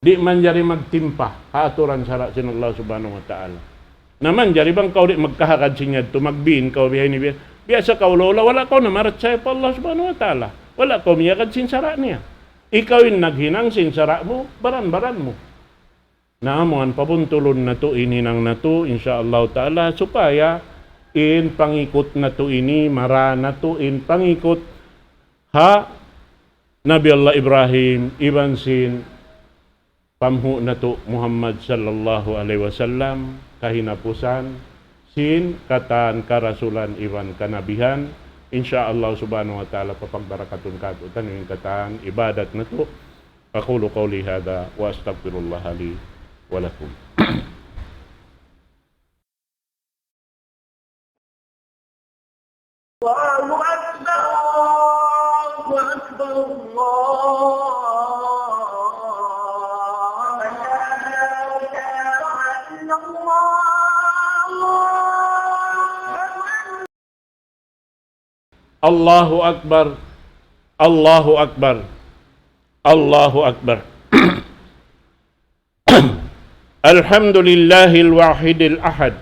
Di' manjari magtimpa ha aturan sara' sin Allah Subhanahu wa Ta'ala. Na manjari bang kaw di' magkahagad sin yadtu, magbin kaw bihaini biya-, biya' sa kaw law-law, wala' kaw namarachaya pa Allah Subhanahu wa Ta'ala. Wala' kaw miyagad sin sara' niya. Ikaw in naghinang sin sara' mu, baran-baran mu. Na amu in pabuntulun natu' in hinang natu', insya Allah Ta'ala, supaya in pangikut natu' ini, mara natu' in pangikut ha Nabi Allah Ibrahim, iban sin panghu' natu' Muhammad sallallahu alayhi wasallam, kahinapusan sin katan karasulan iban kanabihan, insya Allah Subhanahu wa Ta'ala papagbarakatun katu'taniyu in katan ibadat natu'. أقول قولي هذا وأستغفر الله لي ولكم. الله أكبر، الله أكبر، الله أكبر. لا إله إلا الله. الله أكبر، الله أكبر، الله أكبر. الحمد لله الواحد الأحد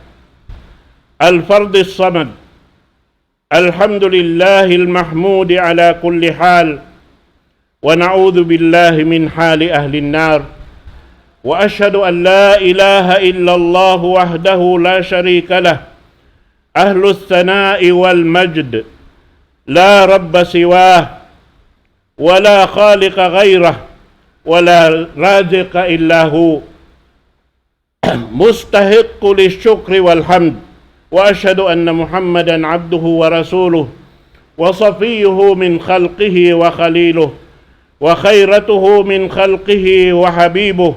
الفرد الصمد. الحمد لله المحمود على كل حال، ونعوذ بالله من حال أهل النار. وأشهد أن لا إله إلا الله وحده لا شريك له، أهل الثناء والمجد، لا رب سواه، ولا خالق غيره، ولا رازق إلا هو، مستحق للشكر والحمد. وأشهد أن محمدا عبده ورسوله، وصفيه من خلقه وخليله، وخيرته من خلقه وحبيبه،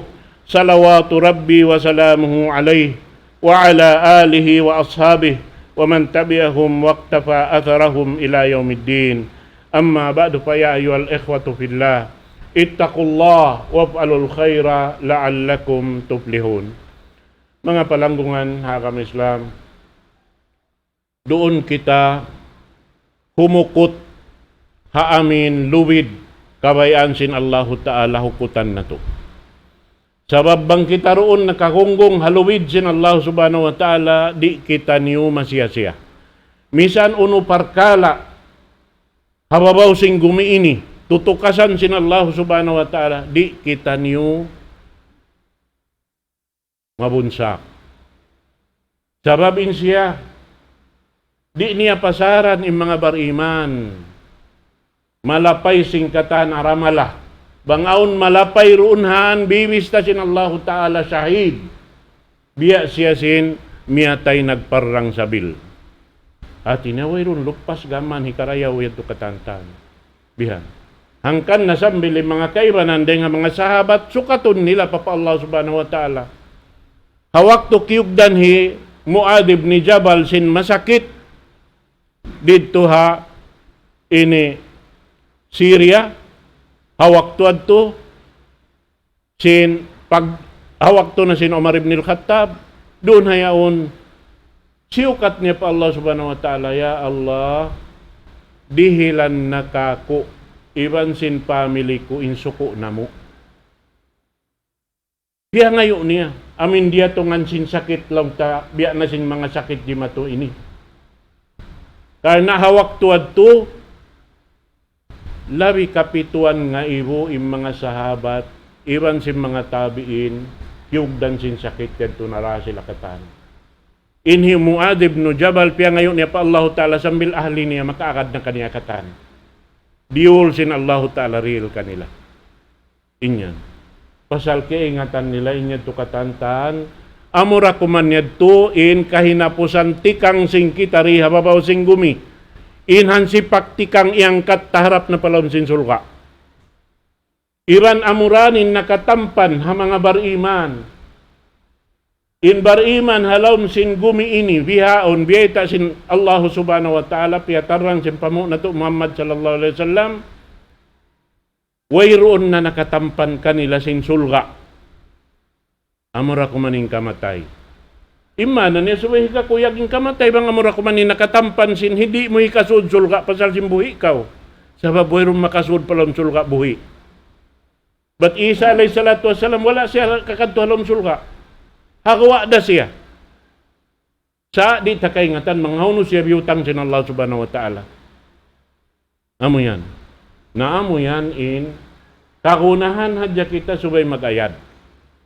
صلوات ربي وسلامه عليه وعلى آله وأصحابه ومن تبعهم واقتفى أثرهم إلى يوم الدين. أما بعد، فيا أيها الإخوة في الله، اتقوا الله وافعلوا الخير لعلكم تفلحون. Manga palanggungan ha agama Islam, duun kita humukut ha amin lubid kabayaan sin Allahu Ta'ala hukutan natu'. Sabab bang kita duun nakagunggung ha lubid sin Allah Subhanahu wa Ta'ala, di' kitaniyu masiya-siya. Misan unu parkala' ha babaw sin gumi ini, tutukasan sin Allah Subhanahu wa Ta'ala, di' kitaniyu mabunsak. Sabab in siya, di' niya pasaran in manga bariman. Malapay sin katan aramala. Bang awn malapay duun han, bibista sin Allahu Ta'ala shahid. Biya' siya sin miyatay nagparrang sabil. Hati niya wayruun luppas gam mayan hikarayaw yadtu katantan. Bihan. Hangkan na sambil in manga kaibanan dayn ha manga sahabat, sukatun nila pa, pa Allah Subhanahu wa Ta'ala. Ha waktu kiyugdan hi Muadh ibn Jabal sin masakit didtu ha ini Syria, ha waktu yadtu sin pag-, ha waktu na sin Umar ibn al-Khattab, duun ha yaun, siyukat niya pa Allah Subhanahu wa Ta'ala, "Ya Allah, dihilan na kāku' iban sin family ku in suku' namu'." Piyangayu' niya, amuin diyatungan sin sakit laung ta, biya' na sin manga sakit jimatu ini. Karna' ha waktu yadtu, labi kapituan ngaibu in manga sahabat, iban sin manga tabi'in, kiyugdan sin sakit yadtu nara sila katan. In hi Muadh ibn Jabal, piyangayu' niya pa Allahu Ta'ala sambil ahli niya makaagad na kaniya katan. Diyul sin Allahu Ta'ala dihil kanila. In yan. Pasal kaingatan nila in yadtu katan, amura kuman yadtu in kahinapusan tikang sin kita di ha babaw sin gumi. In hansipak tikang iyangkat ta harap na pa lawm sin surga'. Iban amura in nakatampan ha manga bariman. In bariman ha lawm sin gumi ini, bihaun, biyayta' sin Allahu Subhanahu wa Ta'ala, piyatarrang sin panghu' natu' Muhammad sallallahu alayhi wasallam, wayruun na nakatampan kanila sin surga'. Amura kuman in kamatay. Imana niya subay hikakuyag in kamatay, bang amura kuman in nakatampan sin, di' mu hikasud surga' pasal sin buhi' kaw. Sabab wayruun makasud pa lawm surga' buhi'. Bat Isa alayhi salatu wassalam, wala' siya kakadtu ha lawm surga'. Ha guwa' da siya. Sa' di' ta kaingatan bang hawnu siya biyutang sin Allah Subhanahu wa Ta'ala. Amu yan. Na amu yan in kagunahan hadja kita subay mag-ayad.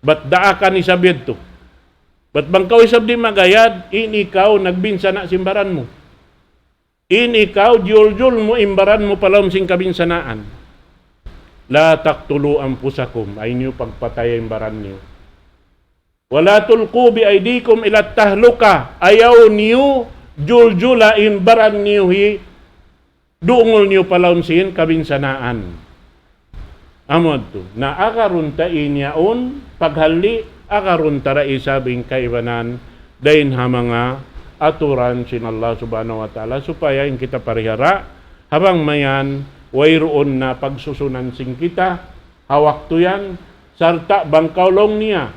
Bat daakan isab yadtu. Bat bang kaw isab di' mag-ayad, in ikaw nagbinsana' sin baran mu. In ikaw, juljul mu in baran mu pa lawm sin kabinsanaan. لا تقتلوا أنفسكم, ayaw niyu pagpataya in baran niyu. ولا تلقوا بأيديكم إلى التهلكة, ayaw niyu juljula in baran niyu hi dungul niyu pa lawm sin kabinsanaan. Amu yadtu. Na agarun ta in yaun, paghalli', agarun ta da isab in kaibanan, dayn ha manga aturan sin Allah Subhanahu wa Ta'ala, supaya in kita parihara', ha bang mayan, wayruun na pagsusunan sin kita, ha waktu yan, sarta' bang kaw laung niya,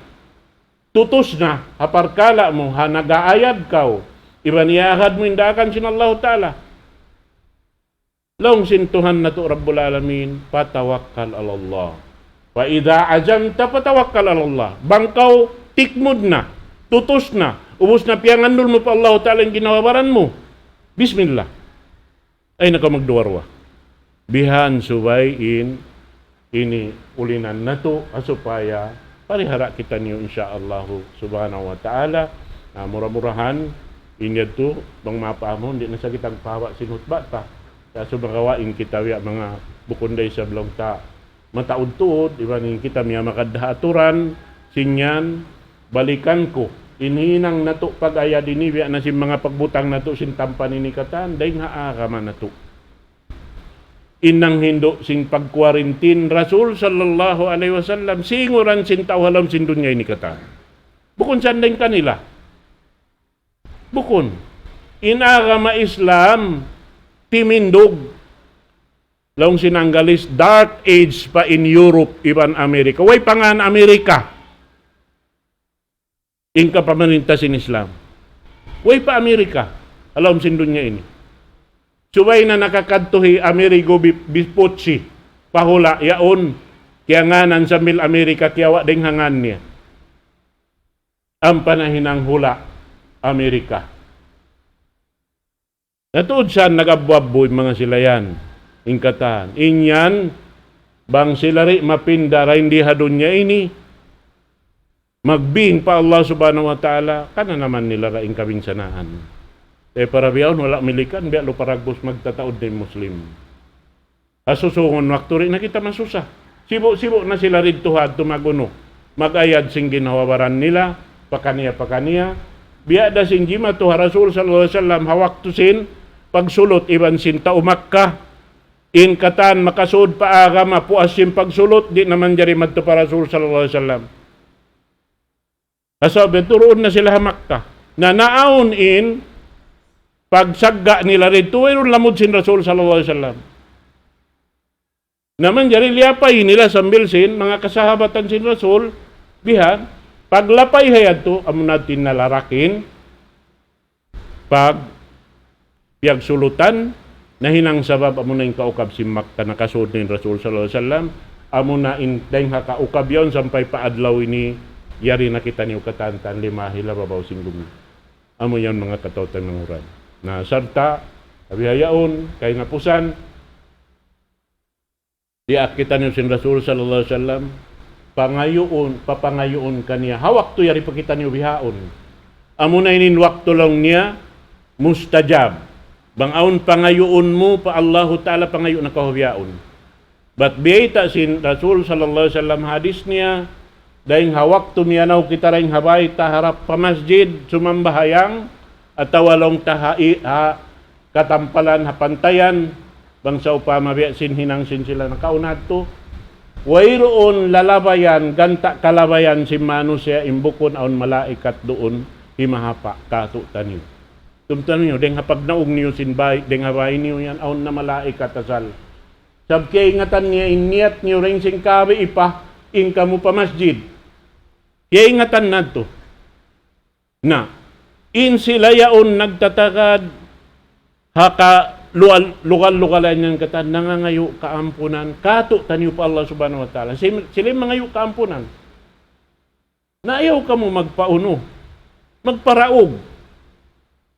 tutus na, ha parkala' mu, ha nag-aayad kaw, iban iyaagad mu in daakan sin Allahu Ta'ala. Laung sin Tuhan natu' Rabbul Alamin, فتوكل على الله. فإذا عزمت فتوكل على الله. Bang kaw tikmud na, tutus na, ubus na piyangandul mu pa Allahu Ta'ala in ginhawa-baran mu. Bismillah. Ayaw na kaw magduwa-ruwa. Bihan subay in ini ulinan natu', ha supaya parihara' kitaniyu, insya Allahu Subhanahu wa Ta'ala. Na mura-murahan, in yadtu, bang mapahamun, di' na sa kita magpahawa' sin hutba ta. Sa' sumagawa' in kita biya' manga bukun da isab laung ta mataud-tuud, iban in kita miyamagad ha aturan, sin yan, balikan ku. In hinang natu' pag-ayad ini, biya' na sin manga pagbutang natu' sin tampan ini katan, dayn ha agama natu'. In nanghindu' sin pag-quarantine Rasul sallallahu alayhi wasallam, singuran sin tau ha lawm sin dunya ini katan. Bukun sa' dayn kanila. Bukun. In agama Islam, timindug. Laung sin Anggalis, dark age pa in Europe, iban America. Way pa ngan America in kapamarinta sin Islam. Way pa America, ha lawm sin dunya ini. Subay na nakakadtu hi Amerigo Bi-, Vespucci, pa hula' yaun, kiyangānan sambil America, kiyawa' dayn ha ngān niya. Ampa na hinang hula' America. Na tuud sa' nag-abbu-abbu in manga sila yan. In katan. In yan, bang sila di' mapinda dayn di ha dunya ini, magbing pa Allah Subhanahu wa Ta'ala, kananaman nila da in kabinsanaan. Te para biyaun, wala' milikan, biya' lupa ragbus magtataud na in Muslim. Ha susungun waktu di' na kita masusa. Sibu'-sibu' na sila didtu ha adtu mag-unu. Mag-ayad sin ginhawa-baran nila, pakaniya-pakaniya. Biya' da sin jimatu ha Rasul sallallahu alayhi wasallam, ha waktu sin pagsulut iban sin tau Makkah. In katan makasud pa agama, puas sin pagsulut, di' na manjari madtu pa Rasul sallallahu alayhi wasallam. Sabab duun na sila ha Makkah. Na naawn in pagsagga' nila didtu, wayruun lamud sin Rasul sallallahu alayhi wasallam. Na manjari liyapay nila sambil sin manga kasahabatan sin Rasul, bihan, paglapay ha yadtu, amuna in nalarak in pag piyagsulutan, nahinang sabab amuna in kaukab sin Makkah nakasud na in Rasul sallallahu alayhi wasallam, amuna in dayng ha kaukab yaun sampay pa adlaw ini, yari na kitaniyu katantan limahil ha babaw sin gumi. Amu yan manga kataw-taymanghuran. Na sarta', ha bihaun, kahinapusan, diyaak kitaniyu sin Rasul sallallahu alayhi wasallam, pangayuun, papangayuun kaniya. Ha waktu yari pa kitaniyu bihaun. Amuna ini in waktu laung niya mustajab. Bang awn pangayuun mu pa Allahu Ta'ala, pangayu' na kaw bihaun. Bat biyayta' sin Rasul sallallahu alayhi wasallam hadis niya, dayng ha waktu miyanaw kita dayng ha bay ta harap pa masjid, sumambahayang, atawa laung ta ha i-, ha katampalan ha pantayan, bang sawpama biya' sin hinang sin sila nakauna yadtu. Wayruun lalabayan, ganta' kalabayan sin manusiya' in bukun awn malaikat duun, himahapa' katu'taniyu. Tumtuma niyu, dayng ha pagnaug niyu sin bay, dayng ha bay niyu yan, awn na malaikat asal. Sabab kiyaingatan niya in niyat niyu dayng sin kabi ipa, in kamu pa masjid. Kiyaingatan na yadtu. Na, in sila yaun nagtatagad, ha ka lugal-, lugal-lugalan yan katan, nangangayu' kaampunan, katu'taniyu pa Allah Subhanahu wa Ta'ala. Sim-, sila in mangayu' kaampunan. Na ayaw kamu magpaunu, magparaug.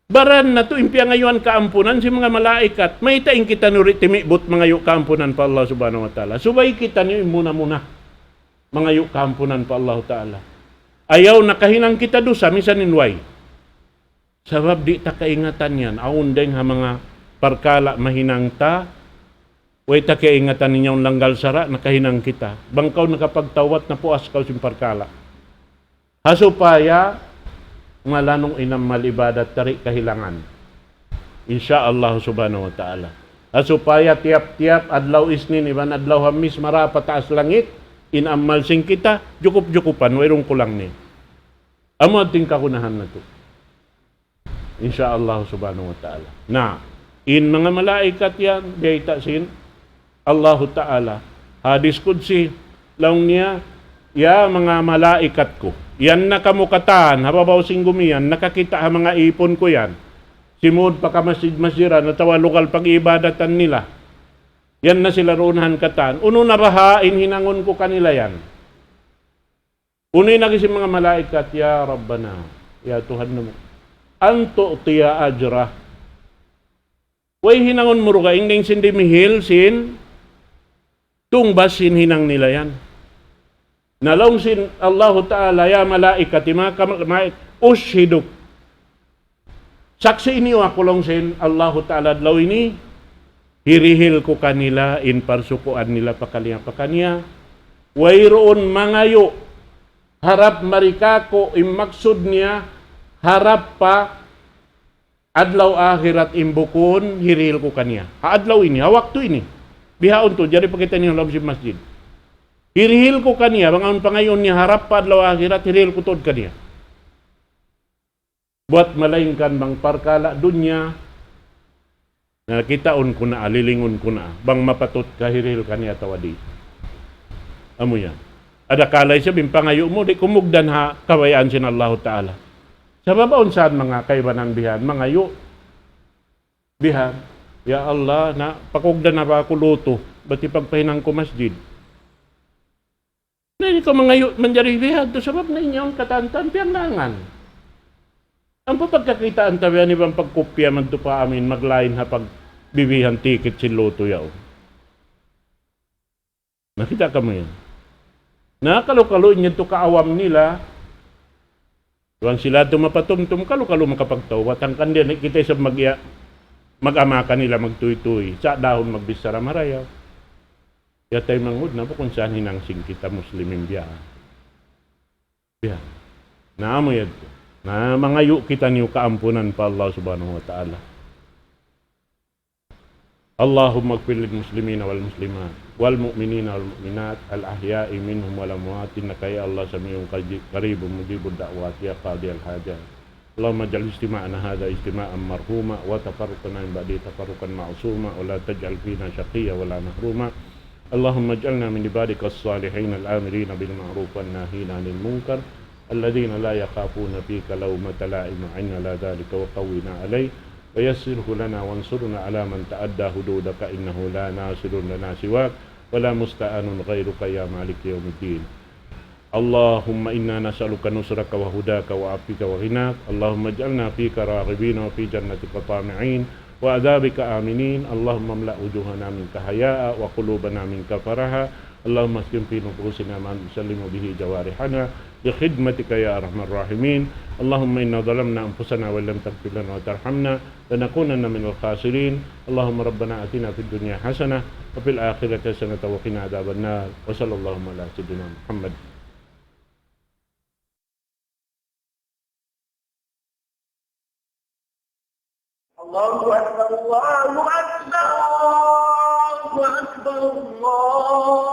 Baran natu' in piyangayuan kaampunan sin manga malaikat. Mayta' in kitaniyu di' timibut mangayu' kaampunan pa Allah Subhanahu wa Ta'ala. Subay kitaniyu in muna-muna mangayu' kaampunan pa Allahu Ta'ala. Ayaw nakahinang kita dusa, misan in way. Sabab di' ta kaingatan yan. Awn dayng ha manga parkala' mahinang ta, way ta kaingatan in yaun langgal sara', nakahinang kita. Bang kaw nakapagtawbat, napuas kaw sin parkala'. Ha supaya malanu' in amal ibadat ta di' kahilangan. Insya Allah Subhanahu wa Ta'ala. Ha supaya tiyap-tiyap adlaw Isnin iban adlaw Hamis mara pa taas langit, in amal sin kita, jukup-jukupan, wayruun kulang niya. Amu in kagunahan natu'. Insya Allah Subhanahu wa Ta'ala. Na, in manga malaikat yan, biyayta' sin Allahu Ta'ala. Hadis Qudsi, laung niya, "Ya manga malaikat ku, yan na kamu katan, ha babaw sin gumi yan, nakakita' ha manga ipun ku yan. Simud pa kamasjid-masjidan, atawa lugal pag-iibadatan nila. Yan na sila duun han katan. Unu na baha' in hinangun ku kanila yan?" Unu in agi sin manga malaikat, "Ya Rabbana, ya Tuhan namu', an tu'tiya ajrah." Way hinangun mu dugaing dayng sin dimihil sin tungbas sin hinang nila yan. Na laung sin Allahu Ta'ala, "Ya malaikat, maka-, ma-, ushhiduk." Saksi' niyu aku laung sin Allahu Ta'ala adlaw ini, hirihil ku kanila in parsukuan nila pakaniya-pakaniya. Wayruun mangayu' harap mari kāku', in maksud niya, harap pa adlaw akhirat in bukun, hirihil ku kaniya. Ha adlaw ini, ha waktu ini. Bihaun tuud, jari pa kitaniyu ha lawm sin masjid. Hirihil ku kaniya, bang awn pangayuun niya harap pa adlaw akhirat, hirihil ku tuud kaniya. Buwat malaingkan bang parkala' dunya, na kitaun ku na, lilingun ku na, bang mapatut kahirihil kaniya atawa di'. Amu yan. Adakala isab in pangayu' mu, di' kumugdan ha kabayaan sin Allahu Ta'ala. Sabab awn saan manga kaibanan bihan, mangayu' bihan, "Ya Allah, na, pakugdan na ba aku lutu', bat hipagpahinang ku masjid." Na di' kaw mangayu' manjari bihan tu sabab na in yaun katantan piyangnangan. Ampa pagkakitaan ta bihan iban pagkupya madtu pa amin maglain ha pagbibihan tikit sin lutu' yaun. Nakita' kamu yan. Na kalu-kalu in yadtu kaawam nila, bang sila tu mapatumtum, kalu-kalu makapagtawbat. Hangkan di' na kita isab mag-, mag-ama kanila magtuy-tuy. Sa' dahun magbichara marayaw. Ya taymanghud na bukun sa hinang sin kita Muslimin biya'. Biya'. Na amu yadtu. Na mangayu' kitaniyu kaampunan pa Allah Subhanahu wa Ta'ala. اللهم اغفر للمسلمين والمسلمات والمؤمنين والمؤمنات الأحياء منهم والأموات إنك يا الله سميع قريب مجيب الدعوات يا قاضي الحاجات. اللهم اجعل اجتماعنا هذا اجتماعا مرحوما وتفرقنا من بعده تفرقا معصوما ولا تجعل فينا شقيا ولا محروما. اللهم اجعلنا من عبادك الصالحين الآمرين بالمعروف والناهين عن المنكر الذين لا يخافون فيك لومة لائم وأعنا على ذلك وقونا عليه ويسره لنا وانصرنا على من تعدى حدودك إنه لا ناصر لنا سواك ولا مستعان غيرك يا مالك يوم الدين. اللهم إنا نسألك نصرك وهداك وعفوك وغناك. اللهم اجعلنا فيك راغبين وفي جنتك طامعين وعذابك آمنين. اللهم املأ وجوهنا منك حياء وقلوبنا منك فرحا. اللهم اسكن في نفوسنا ما نسلم به جوارحنا لخدمتك يا أرحم الراحمين. اللهم إنا ظلمنا أنفسنا وإن لم تغفر لنا وترحمنا لنكونن من الخاسرين. اللهم ربنا آتنا في الدنيا حسنة وفي الآخرة حسنة وقنا عذاب النار. وصلى الله على سيدنا محمد. الله أكبر، الله أكبر، الله أكبر، الله